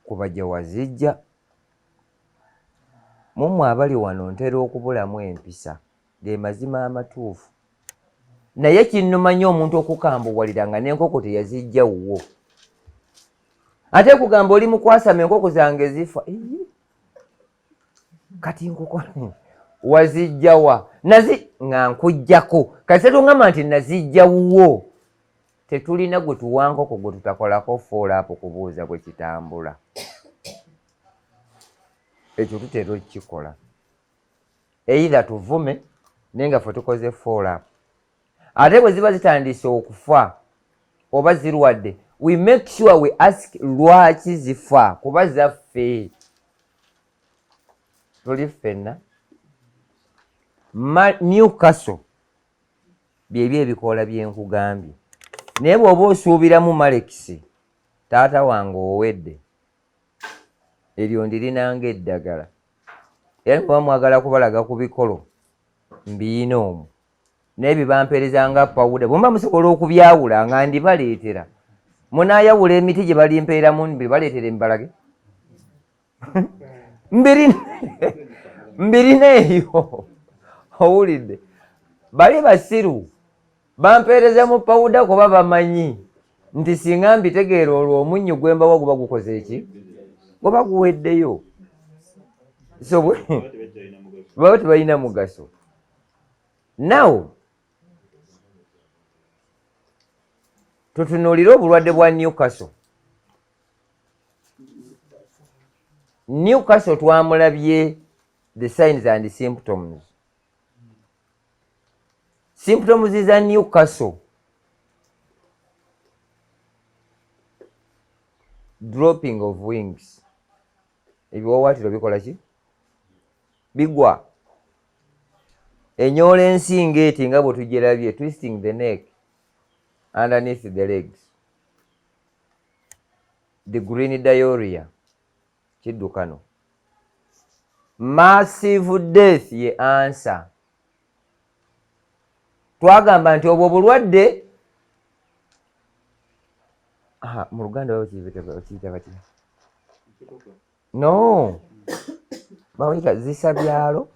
kuba gye wazijja. Mummwe abali wano ntera okubulamu empisa, ge mazima amatuufu, naye kinnuma nnyo omuntu okukambuwalira nga n'enkoko teyazijja wuwo, ate kugamba oli mukwasama, enkoko zange zifa. Kati nkoko wazijjawa? Nazi nga nkujjako. Kati tetungamba nti nazijja wuwo. Tetulina gwe tuwa nkoko gwe tutakolako follow up kubuuza bwe kitambula. Ekyo tutera okukikola, either tuvume, naye nga ffe tukoze follow up. Ate bwe ziba zitandise okufa oba zirwadde, we make sure we ask lwaki zifa, kuba zaffe, tuli ffenna. Newcastle byebyo ebikoola byenkugambye, naye bw'oba osuubiramu Marek's, taata wange owedde. Eryo ndirinanga eddagala, era muba mwagala kubalaga ku bikolo mbiyina omwo, naye bibampeereza nga pawuda. Bwe muba musobola okubyawula nga ndibaleetera, munaayawula emiti gye balimpeeramu, mbibaleetera embalage. Mbirina eyo, owulidde? Bali basiru bampeereza mu pawuda kuba bamanyi nti singa mbitegeera olwo omunnyo gwembawa guba gukoze eki, guba guweddeyo. So baba tebalina mugaso. Now tutunuulire obulwadde bwa Newcastle. Newcastle twamulabye the signs and symptoms. Symptoms za Newcastle: dropping of wings, ebiwawaatiro bikola ki? Bigwa. Enyoola ensinga eti nga bwe tugirabye, twisting the neck underneath the legs, the green diarrhea, kiddukano, massive death ye answer. Twagamba nti obwo obulwadde mu Luganda bakiyita batya? No, bawita zisa byalo,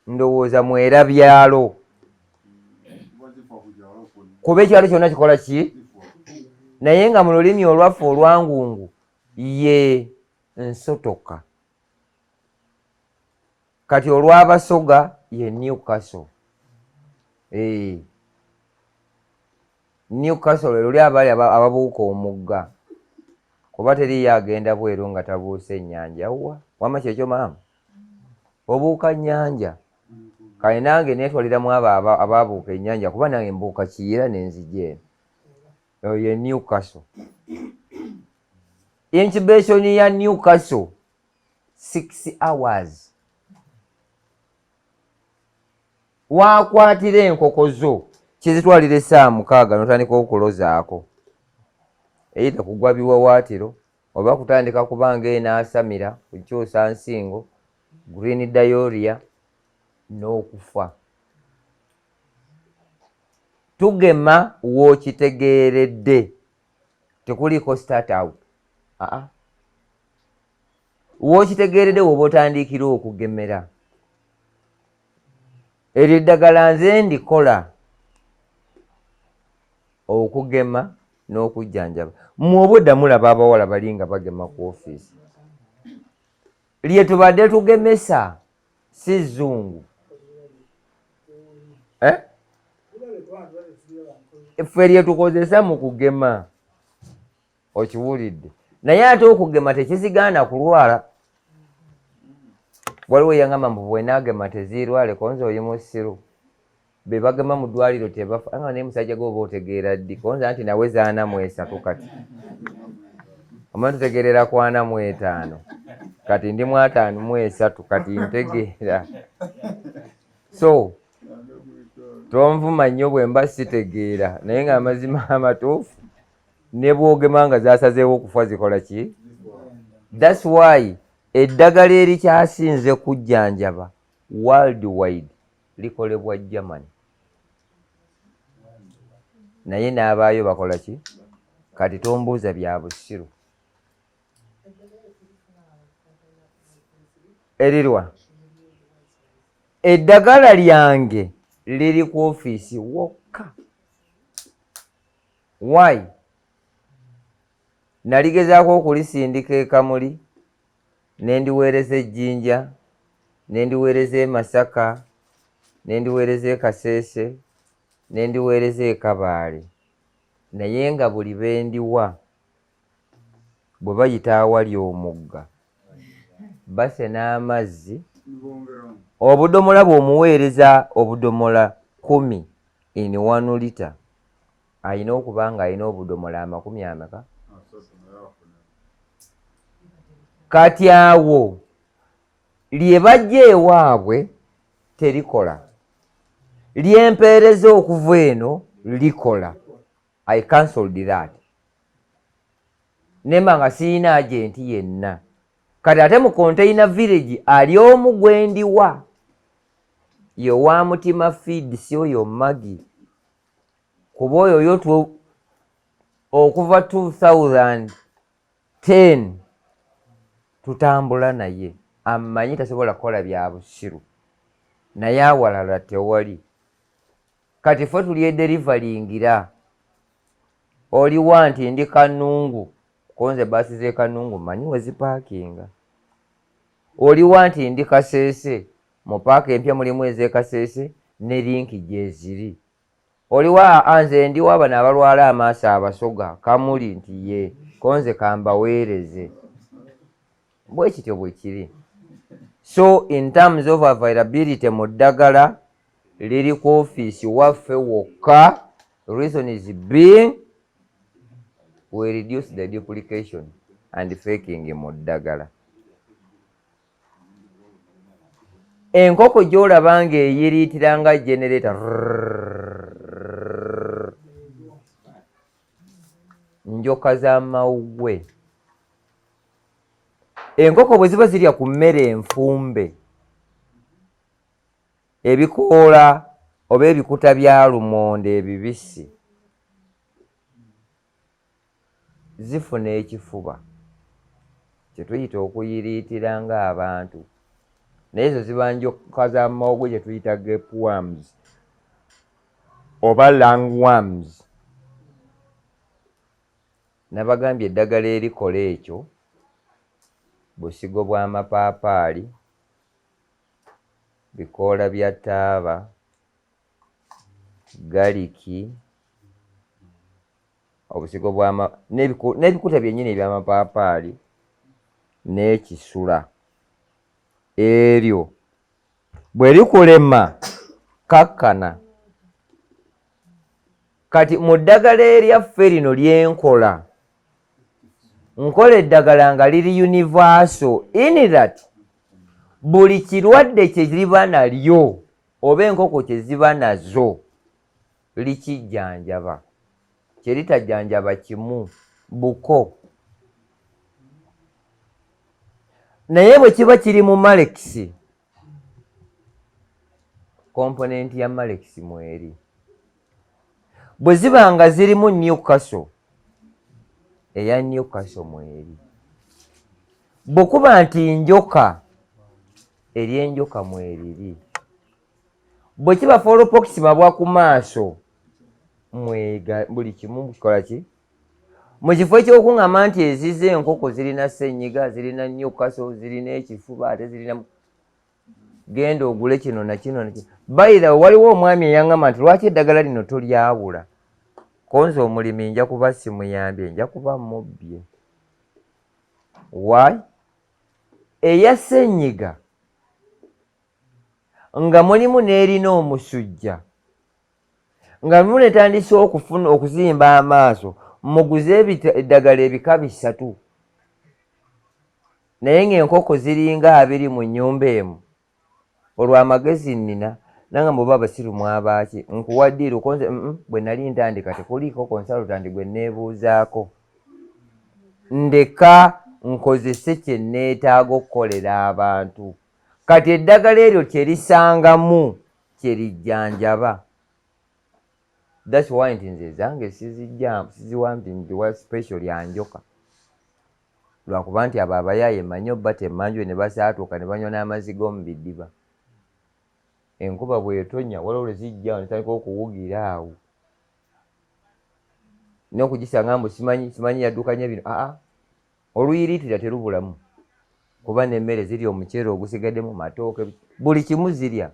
ndowooza mwera byalo, kuba ekyalo kyonna kikola ki? Naye nga mu lulimi olwaffe olwangungu ye nsotoka. Kati olw'Abasoga ye Newcastle. Eh. Newcastle lwe luli abali ababuuka omugga, kuba teriyo agenda bweru nga tabuuse ennyanja. Wa wama kyekyo maama, obuuka nnyanja. Kale nange neetwaliramu abo ababuuka ennyanja, kuba nange mbuuka Kiyira nenzija eno. Oyo ye Newcastle. Incubation ya Newcastle 6 hours. Wakwatira enkoko zo kizitwalira essaawa 6 notandika okulozaako, either kugwa biwawaatiro oba kutandika kubanga enaasamira, kukyusa nsingo, green diarrhea n'okufa. Tugema w'okitegeeredde, tekuliiko start out. Aa, w'okitegeeredde woba otandikira okugemera. Eryo eddagala nze ndikola okugema n'okujjanjaba. Mmwe obwedda mulaba abawala bali nga bagema ku ofiisi, lye tubadde tugemesa si zungu, eh? Ffe lye tukozesa mu kugema, okiwulidde? Naye ate okugema tekizigaana kulwala. Waliwo eyangamba mbu bwenaagema teziirwale. Konza oyi musiru, be bagema mu ddwaliro tebafa. Nga naye musajja gwe oba otegeera ddi? Konza nti nawe zaana mu esatu, kati omanyi tutegeerera ku 45, kati ndi mu 53, kati ntegeera. So tonvuma nnyo bwe mba sitegeera, naye nga amazima amatuufu ne bwogema nga zasazeewo okufa zikola ki? That's why eddagala erikyasinze kujjanjaba worldwide likolebwa Germany, naye n'abaayo bakola ki? Kati tombuuza bya busiru. Erirwa eddagala lyange liri ku ofiisi wokka. Why? Naligezaako okulisindika e Kamuli, nendiweereza e Jjinja, nendiweereza e Masaka, nendiweereza e Kaseese, nendiweereza e Kabaale, naye nga buli bendiwa bwe bayita awali omugga basena amazzi. Obudomola bw'omuweereza obudomola 10 in 1 litre, alina okuba nga alina obudomola amakumi ameka? Kati awo lye bajja ewaabwe terikola, lyempeereza okuva eno likola. I cancelled that, nemba nga siyina agent yenna. Kati ate mu Container Village ali omu gwendiwa, ye wa Mutima Feeds, oyo Magi, kuba oyo yo okuva 2010. Tutambula naye amanyi tasobola kukola bya busiru, naye awalala tewali. Kati ffe tuli ederivalingira oliwa nti ndi Kanungu, konze baasi z'e Kanungu manyi wezipaakinga. Oliwa nti ndi Kasese, mu paaka empya mulimu ez'e Kasese ne linki gyeziri. Oliwa aa nze ndiwa bano abalwala amaaso Abasoga Kamuli nti ye konze kambaweereze. Bwe kityo bwe kiri. So in terms of availability mu ddagala liri ku ofiisi waffe wokka. Reason is being we reduce the duplication and faking mu ddagala. Enkoko gy'olaba ng'eyiriitira nga generator njoka za mawuggwe. Enkoko bwe ziba zirya ku mmere enfumbe, ebikoola oba ebikuta bya lumonde ebibisi, zifuna ekifuba kye tuyita okuyiriitira ng'abantu, naye ezo ziba njoka za mawuggwe gye tuyita gapeworms oba lungworms. Nabagambye eddagala erikola ekyo busigo bw'amapaapaali, bikoola bya taaba, galiki, obusigo bw'ama n'ebikuta byennyini eby'amapaapaali n'ekisula. Eryo bwe likulema kakkana. Kati mu ddagala eryaffe lino lyenkola, nkola eddagala nga liri universal in that buli kirwadde kye liba nalyo oba enkoko kye ziba nazo likijjanjaba. Kye litajjanjaba kimu buko. Naye bwe kiba kiri mu Marex, komponenti ya Marex mweri. Bwe ziba nga zirimu Newcastle, eya Newcastle mweri. Bwe kuba nti njoka, ery'enjoka mweriri. Bwe kiba fowlpox mabwa ku maaso, mwega buli kimu kikola ki? Mu kifo eky'okuŋŋamba nti ezize enkoko zirina ssenyiga, zirina Newcastle, zirina ekifuba, ate zirina genda ogule kino na kino na kino. By the way, waliwo omwami eyaŋŋamba nti lwaki eddagala lino tolyawula? Konze omulimi nja kuba simuyambye, nja kuba mubbye. Why? Eya ssenyiga nga mulimu n'erina omusujja nga mulimu netandise okufuna okuzimba amaaso, muguze eddagala ebika bisatu, naye ng'enkoko ziringa 20 mu nnyumba emu. Olwo amagezi nnina nange muba abasiru mwabaaki nkuwa ddiiru konze bwe nali ntandika tekuliiko consultant gwe neebuuzaako, ndeka nkozese kye neetaaga okukolera abantu. Kati eddagala eryo kye lisangamu kye lijjanjaba. That's why nti nze ezange sizijja siziwa nti nziwa special lya njoka, lwakuba nti abo abayaaye manyi obata emmanju ne basaatuuka ne banywa n'amazzi g'omu bidiba. Enkuba bw'etonya waliwo lwe zijja ne zitandika okuwugira awo n'okugisanga mbu simanyi yaddukanya bino. Aa, oluyiriitira terubulamu kuba n'emmere zirya omuceere ogusigaddemu, matooke, buli kimu zirya.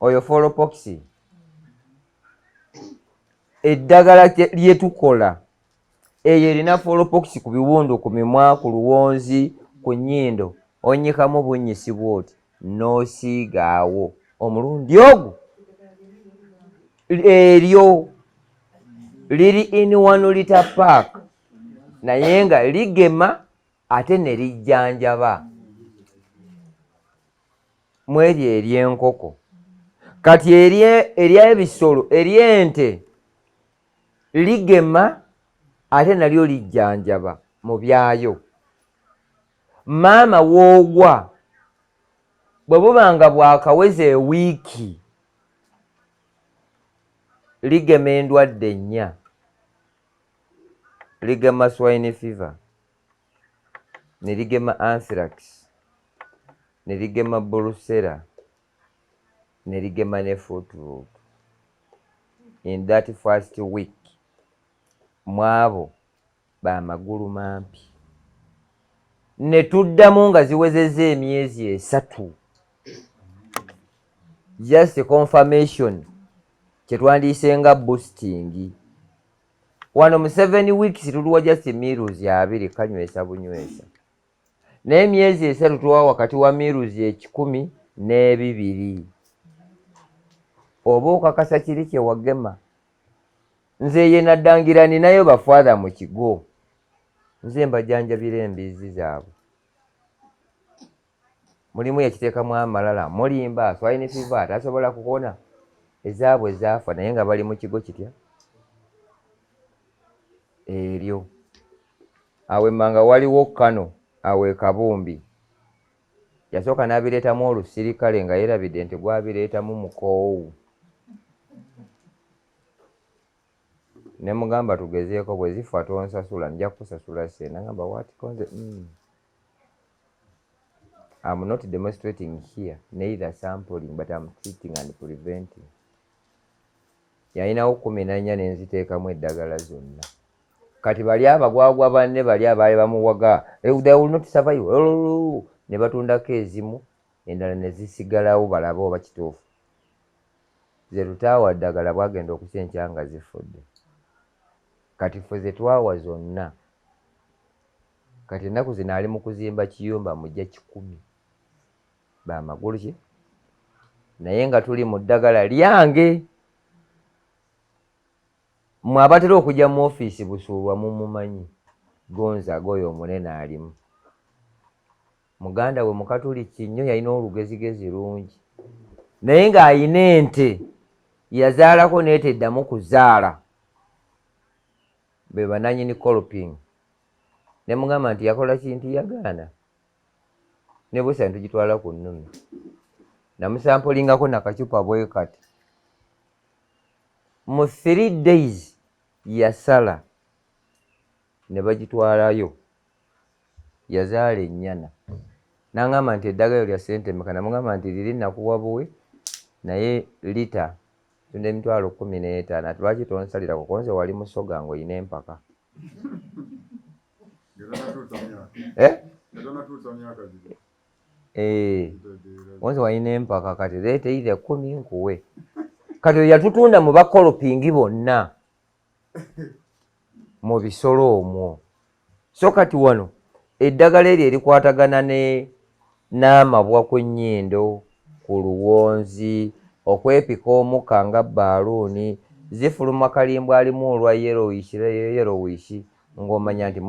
Oyo fowlpox, eddagala lye tukola eyo erina fowlpox ku biwundu, ku mimwa, ku luwonzi, ku nnyindo, onyikamu bunnyisi bw'oti n'osiiga awo omulundi ogwo. Eryo liri in 1 litre pack, naye nga ligema ate ne lijjanjaba mu eryo ery'enkoko. Kati ery'ebisolo, ery'ente ligema ate nalyo lijjanjaba mu byayo. Maama woogwa bwe buba nga bwakaweza ewiiki, ligema endwadde nnya. Ligema swine fever. Ne ligema anthrax, ne ligema brucella, ne ligema ne foot rot in that first week. Mwabo bamagulu mampi ne tuddamu nga ziwezezza emyezi 3, just confirmation, kyetwandiise nga boosting. Wano mu 7 weeks tuliwa just mils 20, kanywesa bunywesa, naye emyezi 3 tuwa wakati wa mils 102. Oba okakasa kiri kyewagema. Nze ye naddangira ninayo bafather mu kigo, nze mbajanjabira embizi zaabwe. Mulimu yakiteekamu amalala, mulimba, swine fever tasobola kukona, ezaabwe zaafa, naye nga bali mu kigo kitya eryo. Awo emmanga waliwo kano awo e Kabumbi, yasooka n'abireetamu olusirikale nga yeerabidde nti gwabireetamu mukoowu. Ne mugamba, tugezeeko, bwe zifa tonsasula, nja kukusasula ssente. Nagamba watikonze, I'm not demonstrating here, neither sampling, but I'm treating and preventing. Yalinawo 14 nenziteekamu eddagala zonna. Kati bali abagwagwa banne bali abaali bamuwaga, "Eh, they will not survive," ne batundako ezimu, endala ne zisigalawo balabe oba kituufu. Ze tutaawa ddagala bwagenda okukya enkya nga zifudde. Kati ffe ze twawa zonna, kati ennaku zino ali mu kuzimba kiyumba mujja 100 bamagulu ki, naye nga tuli mu ddagala lyange. Mwe abatera okujja mu ofiisi Busuulwa mumumanyi, Gonzaga oyo omunene alimu muganda we mukatuliki nnyo, yalina olugezigezi lungi, naye ng'ayina ente yazaalako n'eteddamu kuzaala. Be bananyini Kolping. Ne mugamba nti yakola kintu yagaana ne busa ntugitwala ku nnumi. Namusampolingako nakacupa bwe kati, mu 3 days yasala ne bagitwalayo, yazaala ennyana. N'aŋŋamba nti eddagala lya ssente mmeka? Namugamba nti liri nakuwa buwe, naye lita tunda 150,000. Ati lwaki tonsalira kuko nze wali musoga ng'olina empaka. Eh? Eh, onze walina empaka, kati leeta either 10 nkuwe. Kati oyo yatutunda mu bakolopingi bonna mu bisolo omwo. So kati wano eddagala eryo erikwatagana ne n'amabwa ku nnyindo, ku luwonzi, okwepika omukka nga baaluuni zifuluma kalimbwe alimu olwa yellowish yellowish, ng'omanya nti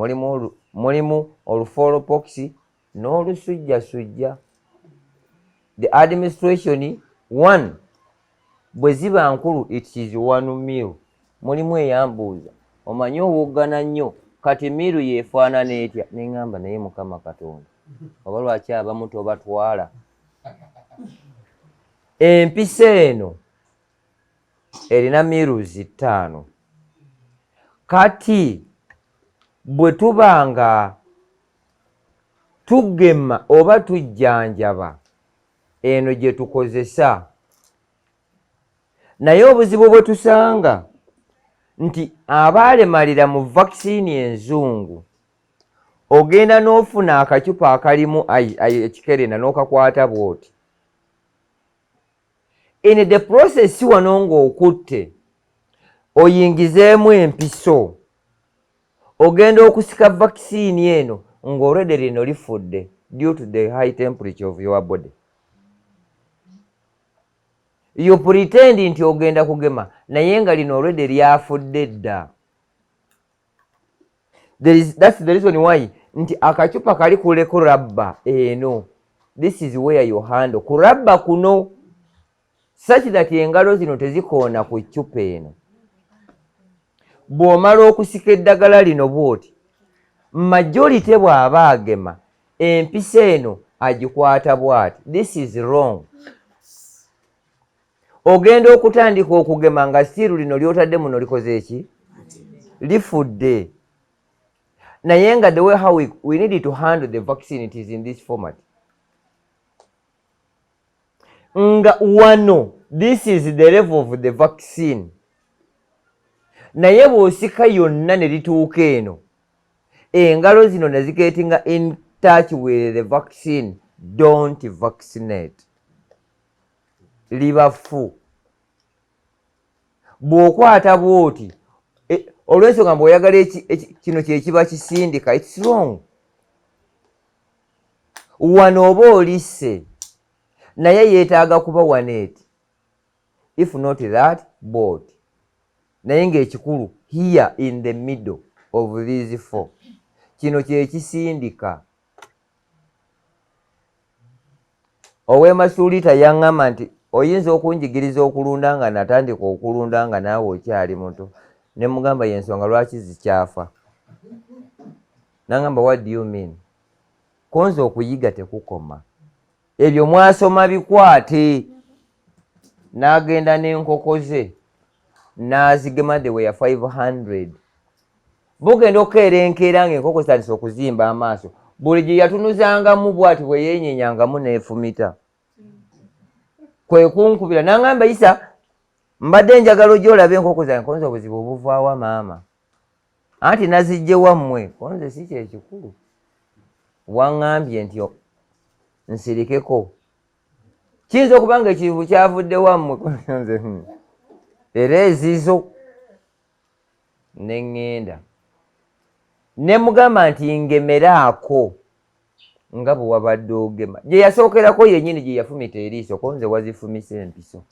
mulimu olufoolpox n'olusujjasujja. The administration one, bwe ziba nkulu, it is 1 mil. Mulimu eyambuuza, omanyi owoggana nnyo, kati mil yeefaanana etya? Neŋŋamba, naye Mukama Katonda, oba lwaki abamu tobatwala? Empisa eno erina mils 5. Kati bwe tuba nga tugema oba tujjanjaba, eno gye tukozesa, naye obuzibu bwe tusanga nti abaalemalira mu vaccine enzungu, ogenda n'ofuna akacupa akalimu ekikerenda n'okakwata bw'oti. In the process wano ng'okutte oyingizeemu empiso, ogenda okusika vaccine eno ng'olwedde lino lifudde due to the high temperature of your body. You pretend nti ogenda kugema, naye nga lino olwedde lyafudde dda. That's the reason why nti akacupa kali kuleko rubber eno. This is where you handle ku rubber kuno, such that engalo zino tezikoona ku ccupa eno. Bw'omala okusika eddagala lino bw'oti, majority bw'aba agema empisa eno agikwata bw'ati. This is wrong. Ogenda okutandika okugema nga siiru lino lyotadde muno likoze eki? Lifudde. Naye nga the way how we need to handle the vaccine, it is in this format. Nga wano, this is the level of the vaccine. Naye bw'osika yonna ne lituuka eno, engalo zino ne zigettinga in touch with the vaccine, don't vaccinate, liba ffu. Bw'okwata bw'oti olw'ensonga mbw'oyagala kino kyekiba kisindika, it's wrong. Wano oba olisse, naye yeetaaga kuba waneeti, if not that boat. Naye ng'ekikulu here in the middle of these four, kino kyekisindika. Ow'emasuulita yaŋŋamba nti oyinza okunjigiriza okulunda nga natandika okulunda nga naawe okyali muto. Ne mugamba yensonga lwaki zikyafa. Naŋŋamba, what do you mean? Konza okuyiga tekukoma, ebyo mwasoma bikwate. N'agenda n'enkoko ze n'azigema, they were 500. Bugenda okukeera enkeera ng'enkoko zitandise okuzimba amaaso. Buli gye yatunuzangamu bw'ati bwe yeenyenyangamu n'efumita. Kwe kunkubira n'aŋŋamba, Isa, mbadde njagala ojja olabe enkoko zange. Konze obuzibu obuvaawa maama? Anti nazijje wammwe. Konze si kyekikulu, waŋŋambye nti nsirikeko, kiyinza okuba nga ekizibu kyavudde wammwe. Nze, era ezizo ne ŋŋenda ne mugamba nti ngemeraako nga bwe wabadde ogema. Gye yasookerako yennyini gye yafumita eriiso, konze wazifumise empiso.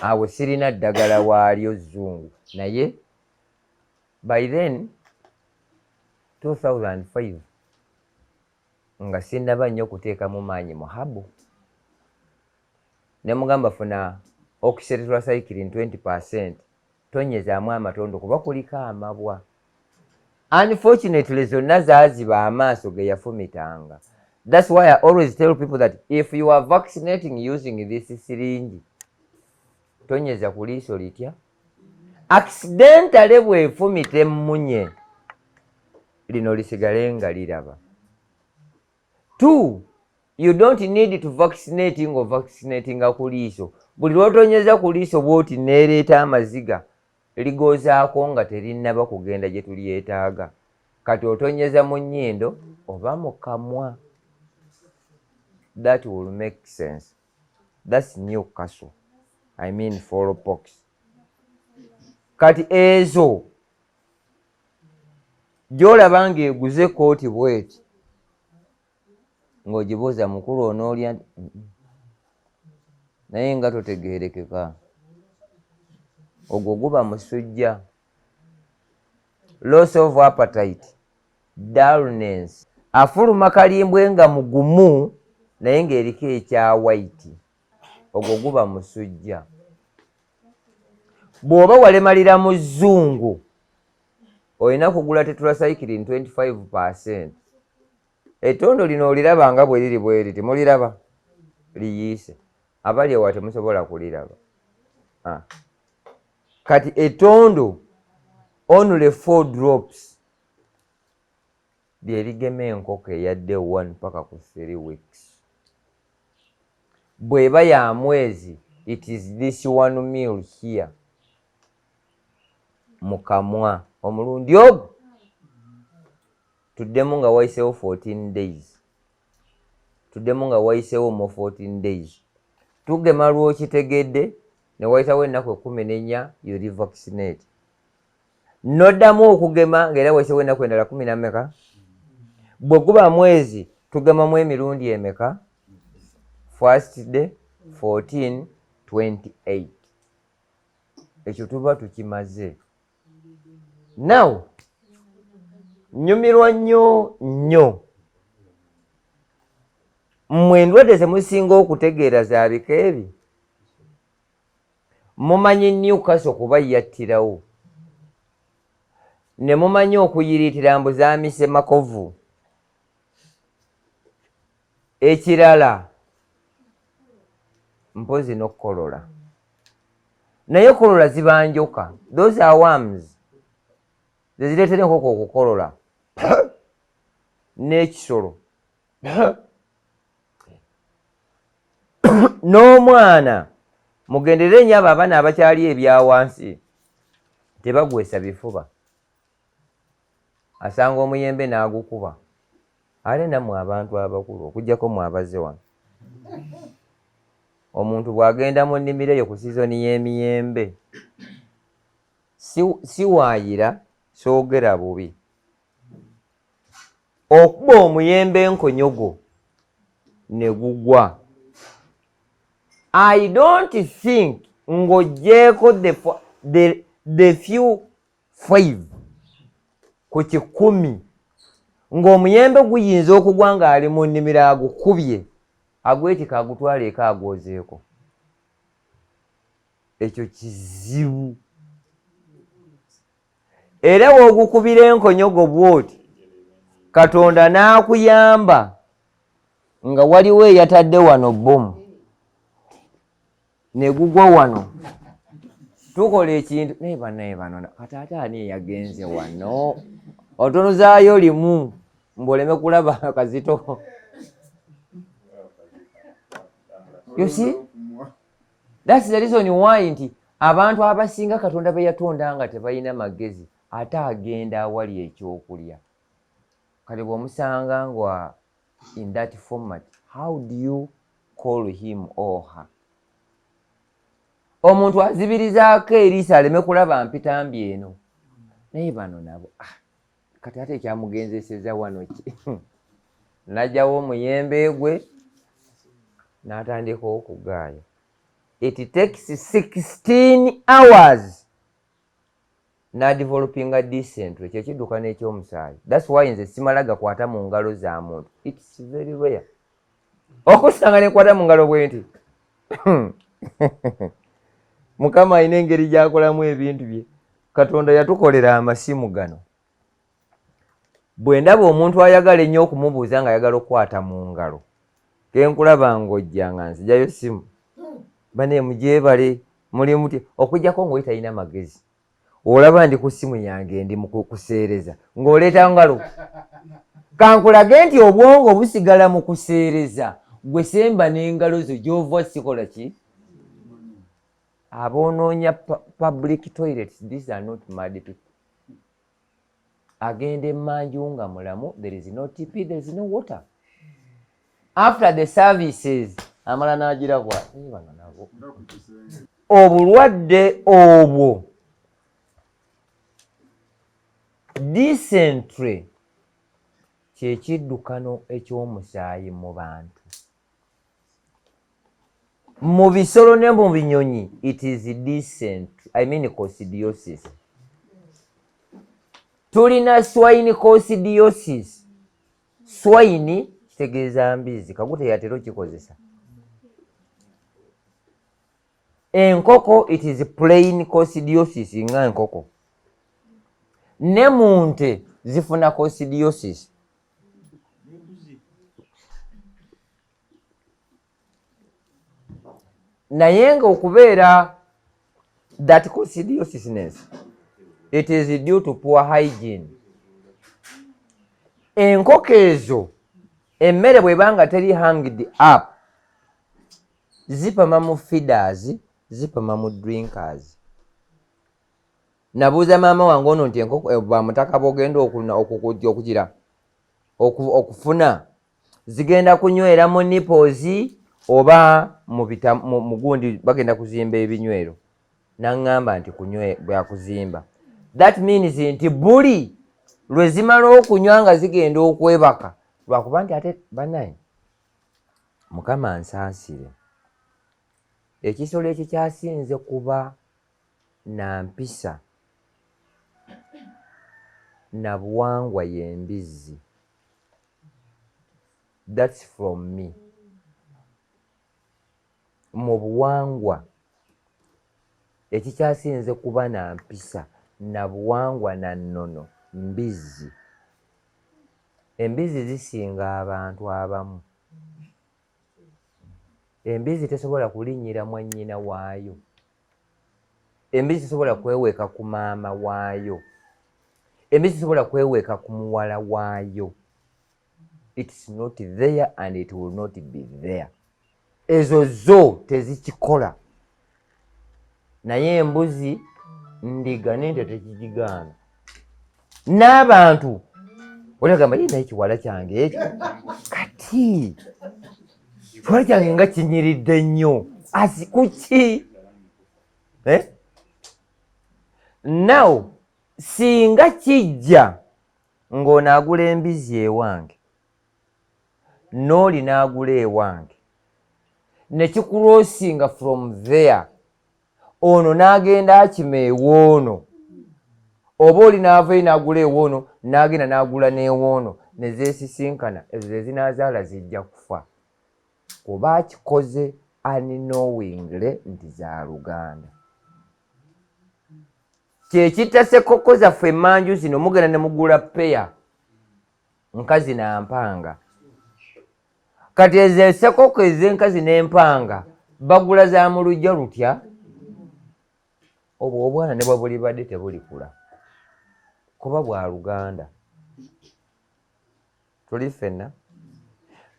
Awo sirina ddagala waalyo zzungu, naye by then 2005 nga sinnaba nnyo kuteekamu maanyi mu herbal. Ne mugamba funa oxytetracycline 20%, tonyezaamu amatondo kuba kuliko amabwa. Unfortunately zonna zaaziba amaaso ge yafumitanga. That's why I always tell people that if you are vaccinating using this syringe, tonyeza ku liiso litya. Accidentally bw'efumita emmunye, lino lisigale nga liraba. Two, you don't need to vaccinate nga ovaccinatinga ku liiso. Buli lw'otonyeza ku liiso bw'oti neereeta amaziga, ligozaako nga terinnaba kugenda gye tulyetaaga. Kati otonyeza mu nnyindo oba mu kamwa, that will make sense. That's Newcastle, I mean fowl pox. Kati ezo gy'olaba ng'eguze kooti bweti, ng'ogibuuza mukulu onoolya nti naye nga totegeerekeka, ogwo guba musujja. Loss of appetite, dullness, afuluma kalimbwe nga mugumu naye ng'eriko ekya white, ogwo guba musujja. Bw'oba walemalira mu zzungu, olina kugula tetracycline 25%. Ettondo lino oliraba nga bwe liri bwe riti, muliraba liyiise, abali ewa temusobola kuliraba. Ah. Kati ettondo only four drops lye ligema enkoko eyadde 1 paka ku 3 weeks. Bw'eba ya mwezi, it is this one mil here mu kamwa omulundi ogwo. Tuddemu nga wayiseewo 14 days, tuddemu nga wayiseewo mo 14 days. Tugema lw'okitegedde ne wayitawo ennaku 14, you revaccinate. Noddamu okugema ng'era wayiseewo ennaku endala kumi na mmeka? Bwe guba mwezi, tugemamu emirundi emeka? First day, 14, 28. Ekyo tuba tukimaze. Now nyumirwa nnyo nnyo mmwe. Endwadde ze musinga okutegeera za bika ebi. Mumanyi Newcastle kuba yattirawo, ne mumanyi okuyiriitira mbu zaamise makovu. Ekirala mpozi n'okukolola, naye kolola ziba njoka, those are worms. Zezireetera enkoko okukolola n'ekisolo n'omwana. Mugenderere nnyo abo abaana abakyali ebyawansi, tebagwesa bifuba, asanga omuyembe n'agukuba. Ate nammwe abantu abakulu, okuggyako mwe abazze wano, omuntu bw'agenda mu nnimiro eyo ku sizoni y'emiyembe, siwaayira, soogera bubi, okuba omuyembe enkonyogo ne gugwa, I don't think ng'oggyeeko the few 5% ng'omuyembe guyinza okugwa ng'ali mu nnimiro, agukubye, agwetika, agutwala eka, agwozeeko. Ekyo kizibu. Era w'ogukubira enkonyogo bw'oti, Katonda n'akuyamba nga waliwo eyatadde wano bbomu ne gugwa wano, tukola ekintu naye banaye bano kati ate ani eyagenze wano? Otunuzaayo limu mbu oleme kulaba kazito. You see, that's the reason why nti abantu abasinga Katonda be yatonda nga tebalina magezi, ate agenda awali ekyokulya. Kati bw'omusanga nga in that format, how do you call him or her? Omuntu azibirizaako eriiso aleme kulaba mpitambi eno. Naye bano nabo, ah, kati ate ekyamugenzeseza wano ki? Najjawo omuyembe gwe n'atandika okugaaya. It takes 16 hours n'adevelopinga dysentery, kyekiddukano ekyomusaayi. That's why nze simala gakwata mu ngalo za muntu. It's very rare okusanga nekwata mu ngalo bwe nti. Mukama alina engeri gyakolamu ebintu bye. Katonda yatukolera amasimu gano. Bwe ndaba omuntu ayagala ennyo okumubuuza nga ayagala okukwata mu ngalo, kenkulaba ng'ojja nga nzijayo simu, bane mugyebale, muli mutya? Okujjako ng'oli talina magezi, olaba ndi ku simu yange, ndi mu kuseereza, ng'oleeta ngalo. Kankulage nti obwongo busigala mu kuseereza. Gwe semba n'engalo zo gy'ova, sikola ki? Aboonoonya public toilets, these are not mad people. Agenda emmanju nga mulamu, there is no TP, there is no water. After the services amala n'agira bwa bano nabo obulwadde obwo dysentery, kyekiddukano ekyomusaayi mu bantu, mu bisolo ne mu binyonyi. It is dysentery, I mean coccidiosis. Tulina swine coccidiosis. Swine kitegeeza mbizi, kagute yatera okikozesa. Enkoko, it is plain coccidiosis nga enkoko, ne mu nte zifuna coccidiosis. Naye nga okubeera that coccidiosisness, it is due to poor hygiene. Enkoko ezo emmere bw'eba nga teri hanged up, zipama mu feeders, zipama mu drinkers. Nabuuza maama wange ono nti enkoko bamutaka bwogenda okugira okufuna zigenda kunywera mu nipples oba mu gundi, bagenda kuzimba ebinywero? Naŋŋamba nti bwakuzimba. That means nti buli lwe zimala okunywa nga zigenda okwebaka, lwakuba nti ate banaye Mukama nsaasire, ekisolo ekikyasinze kuba na mpisa na buwangwa y'embizzi. That's from me. Mu buwangwa ekikyasinze kuba na mpisa na buwangwa na nnono, mbizzi. Embizzi zisinga abantu abamu. Embizzi tesobola kulinnyira mwannyina waayo, embizzi tesobola kweweeka ku maama waayo. Embizzi tesobola kweweeka ku muwala waayo. It's not there and it will not be there. Ezo zo tezikikola, naye embuzi, ndiga nente tekigigaana. N'abantu olagamba, ye naye kiwala kyange ekyo, kati kiwala kyange nga kinyiridde nnyo, asi kuki, eh? Now singa kijja ng'ono agula embizi ewange n'oli n'agula ewange, ne kicrossinga from there, ono n'agenda akima ewoono, oba oli n'avayo n'agula ewoono, n'agenda n'agula n'ewoono, ne zeesisinkana, ezo ze zinaazaala zijja kufa, kuba akikoze unknowingly nti za luganda. Kyekitta sekoko zaffe emmanju zino. Mugenda ne mugula peya nkazi na mpanga. Kati ezo esekoko ez'enkazi n'empanga bagula za mu lujja lutya? Obwo obwana ne bwe bulibadde tebulikula, kuba bwa luganda. Tuli ffenna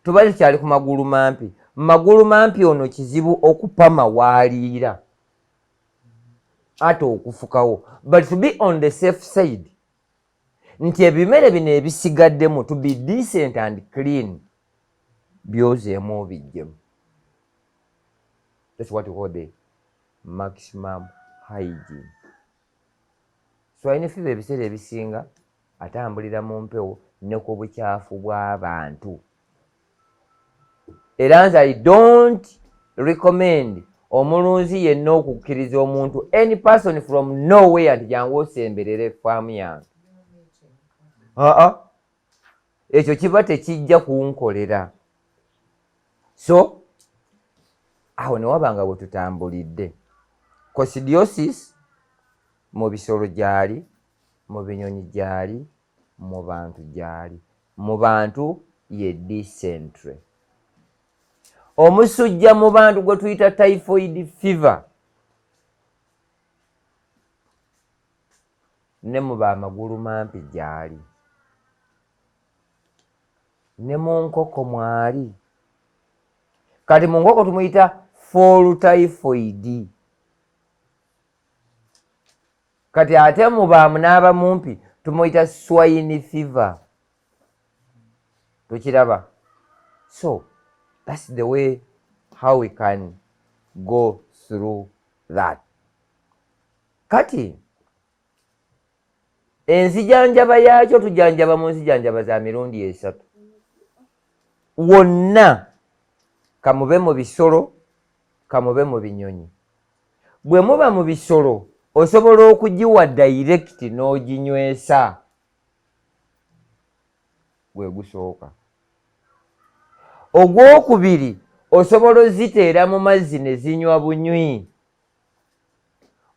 tuba tukyali ku magulu mampi. Magulu mampi ono kizibu okupama waaliira ate okufukawo, but to be on the safe side nti ebimere bino ebisigaddemu to be decent and clean, byozeemu obijjemu. That's what we call the maximum hygiene. Swine fever ebiseera ebisinga atambulira mu mpewo ne ku bukyafu bw'abantu. Era nze I don't recommend omulunzi yenna okukkiriza omuntu, any person from nowhere, nti jangu osemberere faamu yange. Aa, ekyo kiba tekijja kunkolera. So awo ne waba nga bwe tutambulidde. Coccidiosis mu bisolo gyali, mu binyonyi gyali, mu bantu gyali. Mu bantu ye dysentery. Omusujja mu bantu gwe tuyita typhoid fever ne mu bamagulu mampi gyali, ne mu nkoko mwali. Kati mu nkoko tumuyita fowl typhoid. Kati ate mu bamunaaba mumpi tumuyita swine fever. Tukiraba? So that's the way how we can go through that. Kati enzijanjaba yaakyo, tujanjaba mu nzijanjaba za mirundi esatu wonna, kamube mu bisolo, kamube mu binyonyi. Bwe muba mu bisolo, osobola okugiwa direct n'oginywesa, gwe gusooka. Ogwokubiri, osobola oziteera mu mazzi ne zinywa bunywi.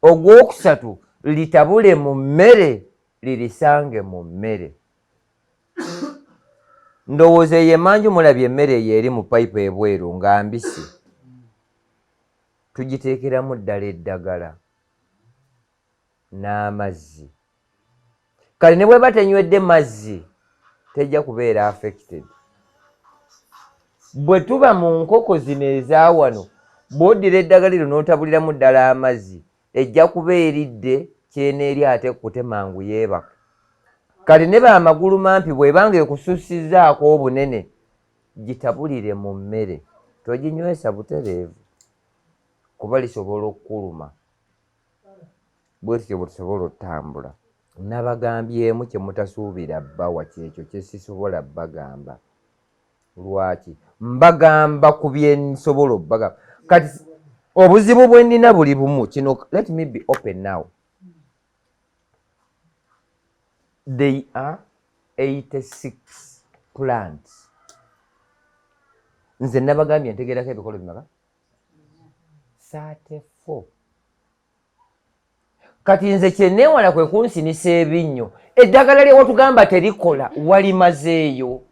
Ogwokusatu, litabule mu mmere, lirisange mu mmere. Ndowooza eyo emanju mulabye emmere eyo eri mu payipu ebweru nga mbisi, tugiteekeramu ddala eddagala n'amazzi. Kale ne bweba tenywedde mazzi, tejja kubeera affected. Bwe tuba mu nkoko zino eza wano, bw'oddira eddagala eryo n'otabuliramu ddala amazzi, ejja kuba eridde kyeneeri ate ekkute mangu yeebaka. Kale ne bamagulu mampi, bw'ebanga ekusussizzaako obunene, gitabulire mu mmere, toginywesa butereevu kuba lisobola okukuluma. Bwe tutyo bwe tusobola otambula. Nabagambyemu kye mutasuubira bbawa, kyekyo kye sisobola bagamba. Lwaki mbagamba ku bye nsobola obbagamba? Kati obuzibu bwe nnina buli bumu kino. Let me be open now. They are 86 plants. Nze nabagambye ntegerako ebikolo bimeka? 34. Kati nze kyeneewala kwe kunsinisa ebinnyo. Eddagala lye watugamba terikola, walimazeeyo.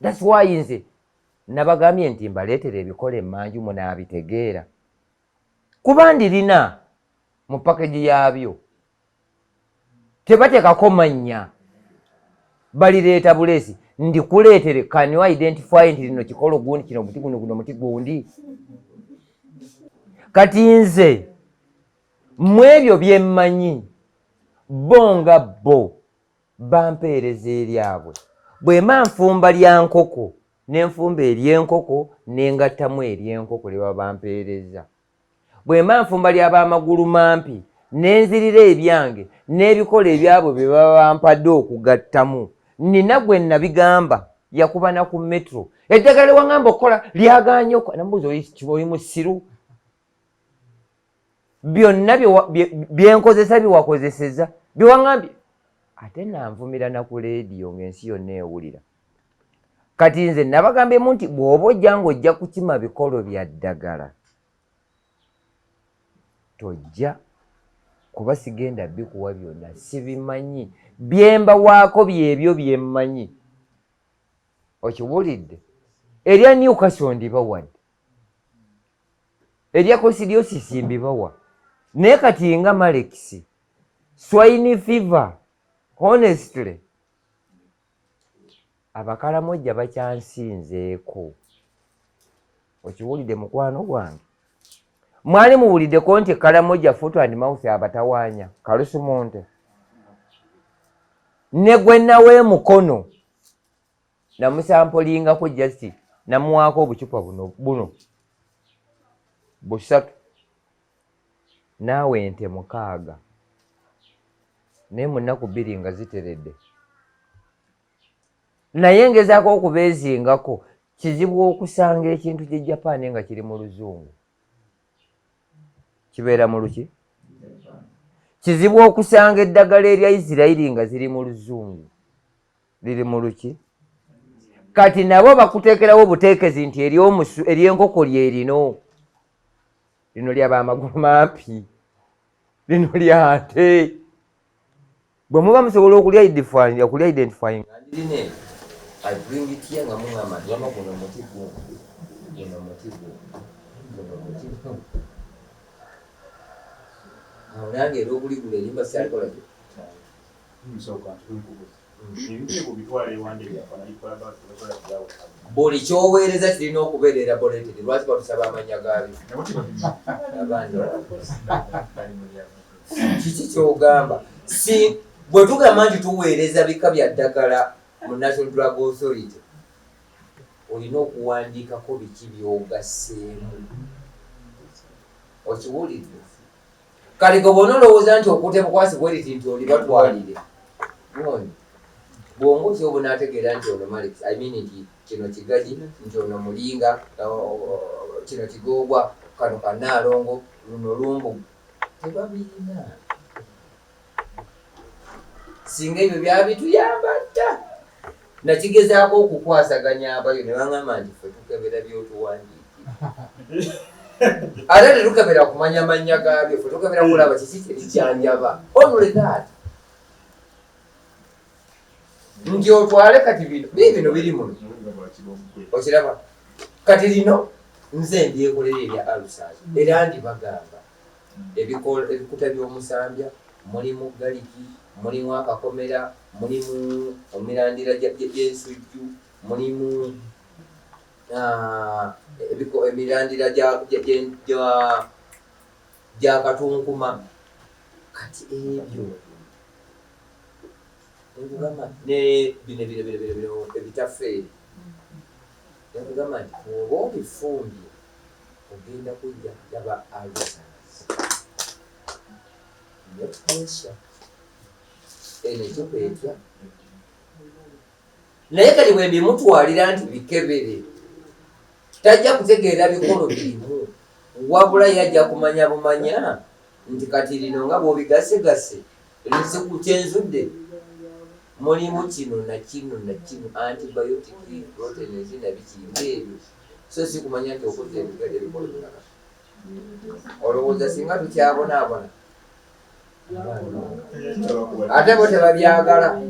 That's why nze nabagambye nti mbaleetera ebikola emmanju, munaabitegeera, kuba ndirina mu package yaabyo. Tebateekako mannya, balireeta buleesi. Ndikuleetere, can you identify nti lino kikolo gundi, kino muti guno, guno muti gundi? Kati nze mu ebyo byemmanyi, bo nga bo bampeereza eryabwe. Bwema nfumba lya nkoko, nenfumba ery'enkoko, nengattamu ery'enkoko lye baba bampeereza. Bwemba nfumba ly'abamagulu mampi, nenzirira ebyange n'ebikola ebyabwe bye baba bampadde okugattamu. Nina gwe nabigamba, yakuba na ku Metro, eddagala lyewaŋŋamba okukola lyagaanye. Namubuuza, oli musiru? Byonna byenkozesa byewakozeseza byewaŋŋambye. Ate nanvumira na ku leediyo ng'ensi yonna ewulira. Kati nze nabagambyemu nti bw'oba ojja ng'ojja kukima bikolo bya ddagala, tojja, kuba sigenda bikuwa byonna, sibimanyi. Byembawaako byebyo byemmanyi. Okiwulidde? Erya Newcastle ndibawadde, erya coccidiosis mbibawa, naye kati nga Marek's, swine fever, honestly Abakalamojja bakyansinzeeko. Okiwulidde mukwano gwange? Mwali muwuliddeko nti Kalamoja foot and mouth abatawaanya kalusu munte ne gwe nawa emukono namusampolingako, just namuwaako obucupa buno buno busatu, naawe ente 6, naye mu nnaku 2 nga ziteredde. Naye ngezaako okubeezingako. Kizibu okusanga ekintu kye Japan nga kiri mu luzungu, kibeera mu luki. Kizibu okusanga eddagala erya Isirairi nga ziri mu luzungu, liri mu luki. Kati nabo bakuteekerawo obuteekezi nti ery'enkoko lyerino, lino lyabamagulu mampi, lino lyante. Bwe muba musobola okulya identifying ndirina eno, I bring it here nga muŋŋamba nti wama guno muti gundi, guno muti gundi, guno muti gundi. Awo nange era okuligula erimba syalikola ki. Buli kyoweereza kirina okubeera elaborated. Lwaki batusaba amannya gaabyo? Kiki kyogamba? Si bwe tugamba nti tuweereza bika bya ddagala mu National Drug Authority, olina okuwandiikako biki byogasseemu. Okiwulidde? Kale gwe bwona olowooza nti okutte bukwasi bweriti nti oli batwalire gundi bwongo ki obunaategeera nti ono Marek's, I mean nti kino kigaji, nti ono mulinga, kino kigoogwa, kano kanaalongo, luno lumbu? Tebabirina. Singa ebyo byabituyamba dda. Nakigezaako okukwasaganya abayo ne baŋŋamba nti ffe tukebera by'otuwandiikira, ate tetukebera kumanya mannya gaabyo. Ffe tukebera kulaba kiki kyebijjanjaba, only that. Nti otwale kati bino bii bino biri muno, okiraba? Kati lino nze ndyekolera erya ulcers, era ndibagamba ebikuta by'omusambya, mulimu garlic, mulimu akakomera, mulimu emirandira gy'ensujju, mulimu emirandira gya katunkuma. Kati ebyo nkugamba ne bino bino bino bino bino ebitafeeri, nkugamba nti bw'oba obifumbye ogenda kujjanjaba ulcers ne pressure. Eno ecupa etya? Naye kati bwe mbimutwalira nti bikebere, tajja kutegeera bikolo birimu, wabula yajja kumanya bumanya nti kati lino nga bw'obigasegase nze ku kyenzudde mulimu kino na kino na kino, antibiotic, proteins na biki ng'ebyo, so si kumanya nti okoze ebigade ebikolo birala. Olowooza singa tukyabonaabona? Ate bo tebabyagala.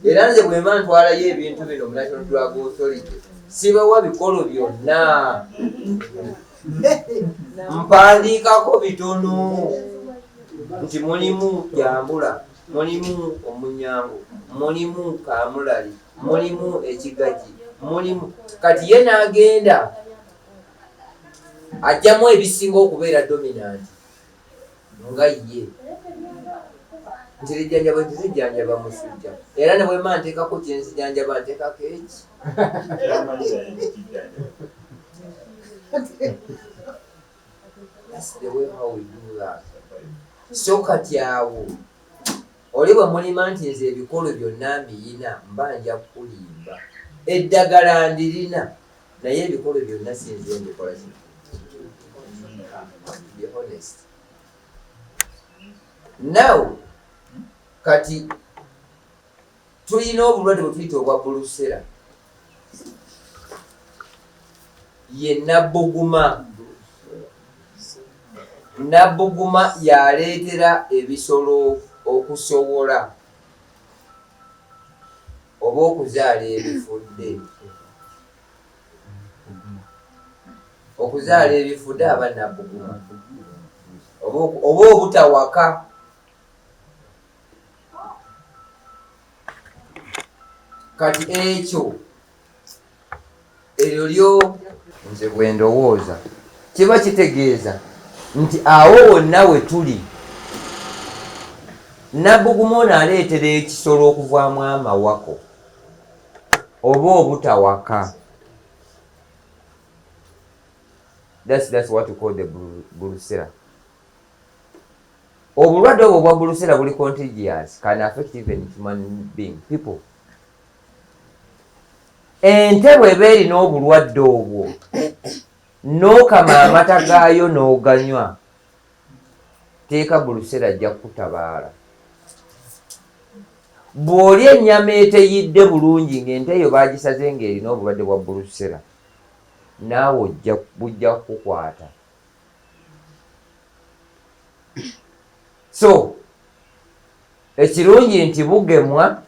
Era nze bwemba ntwalayo ebintu bino mu National Drug Authority, sibawa bikolo byonna, mpandiikako bitono. Nti mulimu jambula, mulimu omunyango, mulimu kamulali, mulimu ekigaji, mulimu kati ye n'agenda ajjamu ebisinga okubeera dominant nga ye nti lijjanjaba nti zijjanjaba musujja era ne bwemba nteekako kyenzijanjaba nteekako eki. That's the way how we do that. So kati awo oli bwe mulima nti nze ebikolo byonna mbiyina, mba nja kukulimba. Eddagala ndirina naye ebikolo byonna si nze mbikola kino. Be honest. Now kati tulina obulwadde bwe tuyita obwa bulusera, ye nabbuguma. Nabbuguma yaleetera ebisolo okusowola oba okuzaala ebifudde. Okuzaala ebifudde aba nabbuguma oba obutawaka. Kati ekyo eryo lyo nze bwe ndowooza kiba kitegeeza nti awo wonna we tuli nabbuguma ono aleetera ekisolo okuvaamu amawako oba obutawaka. That's what you call the brucella. Obulwadde obwo obwa brucella buli contagious, can affect even human being, people. Ente bw'eba erina obulwadde obwo n'okama amata gaayo n'oganywa, teeka brucella ajja kukutabaala. Bw'olya ennyama eteyidde bulungi ng'ente eyo baagisaze ng'erina obulwadde bwa brucella, naawe bujja kukukwata. So ekirungi nti bugemwa.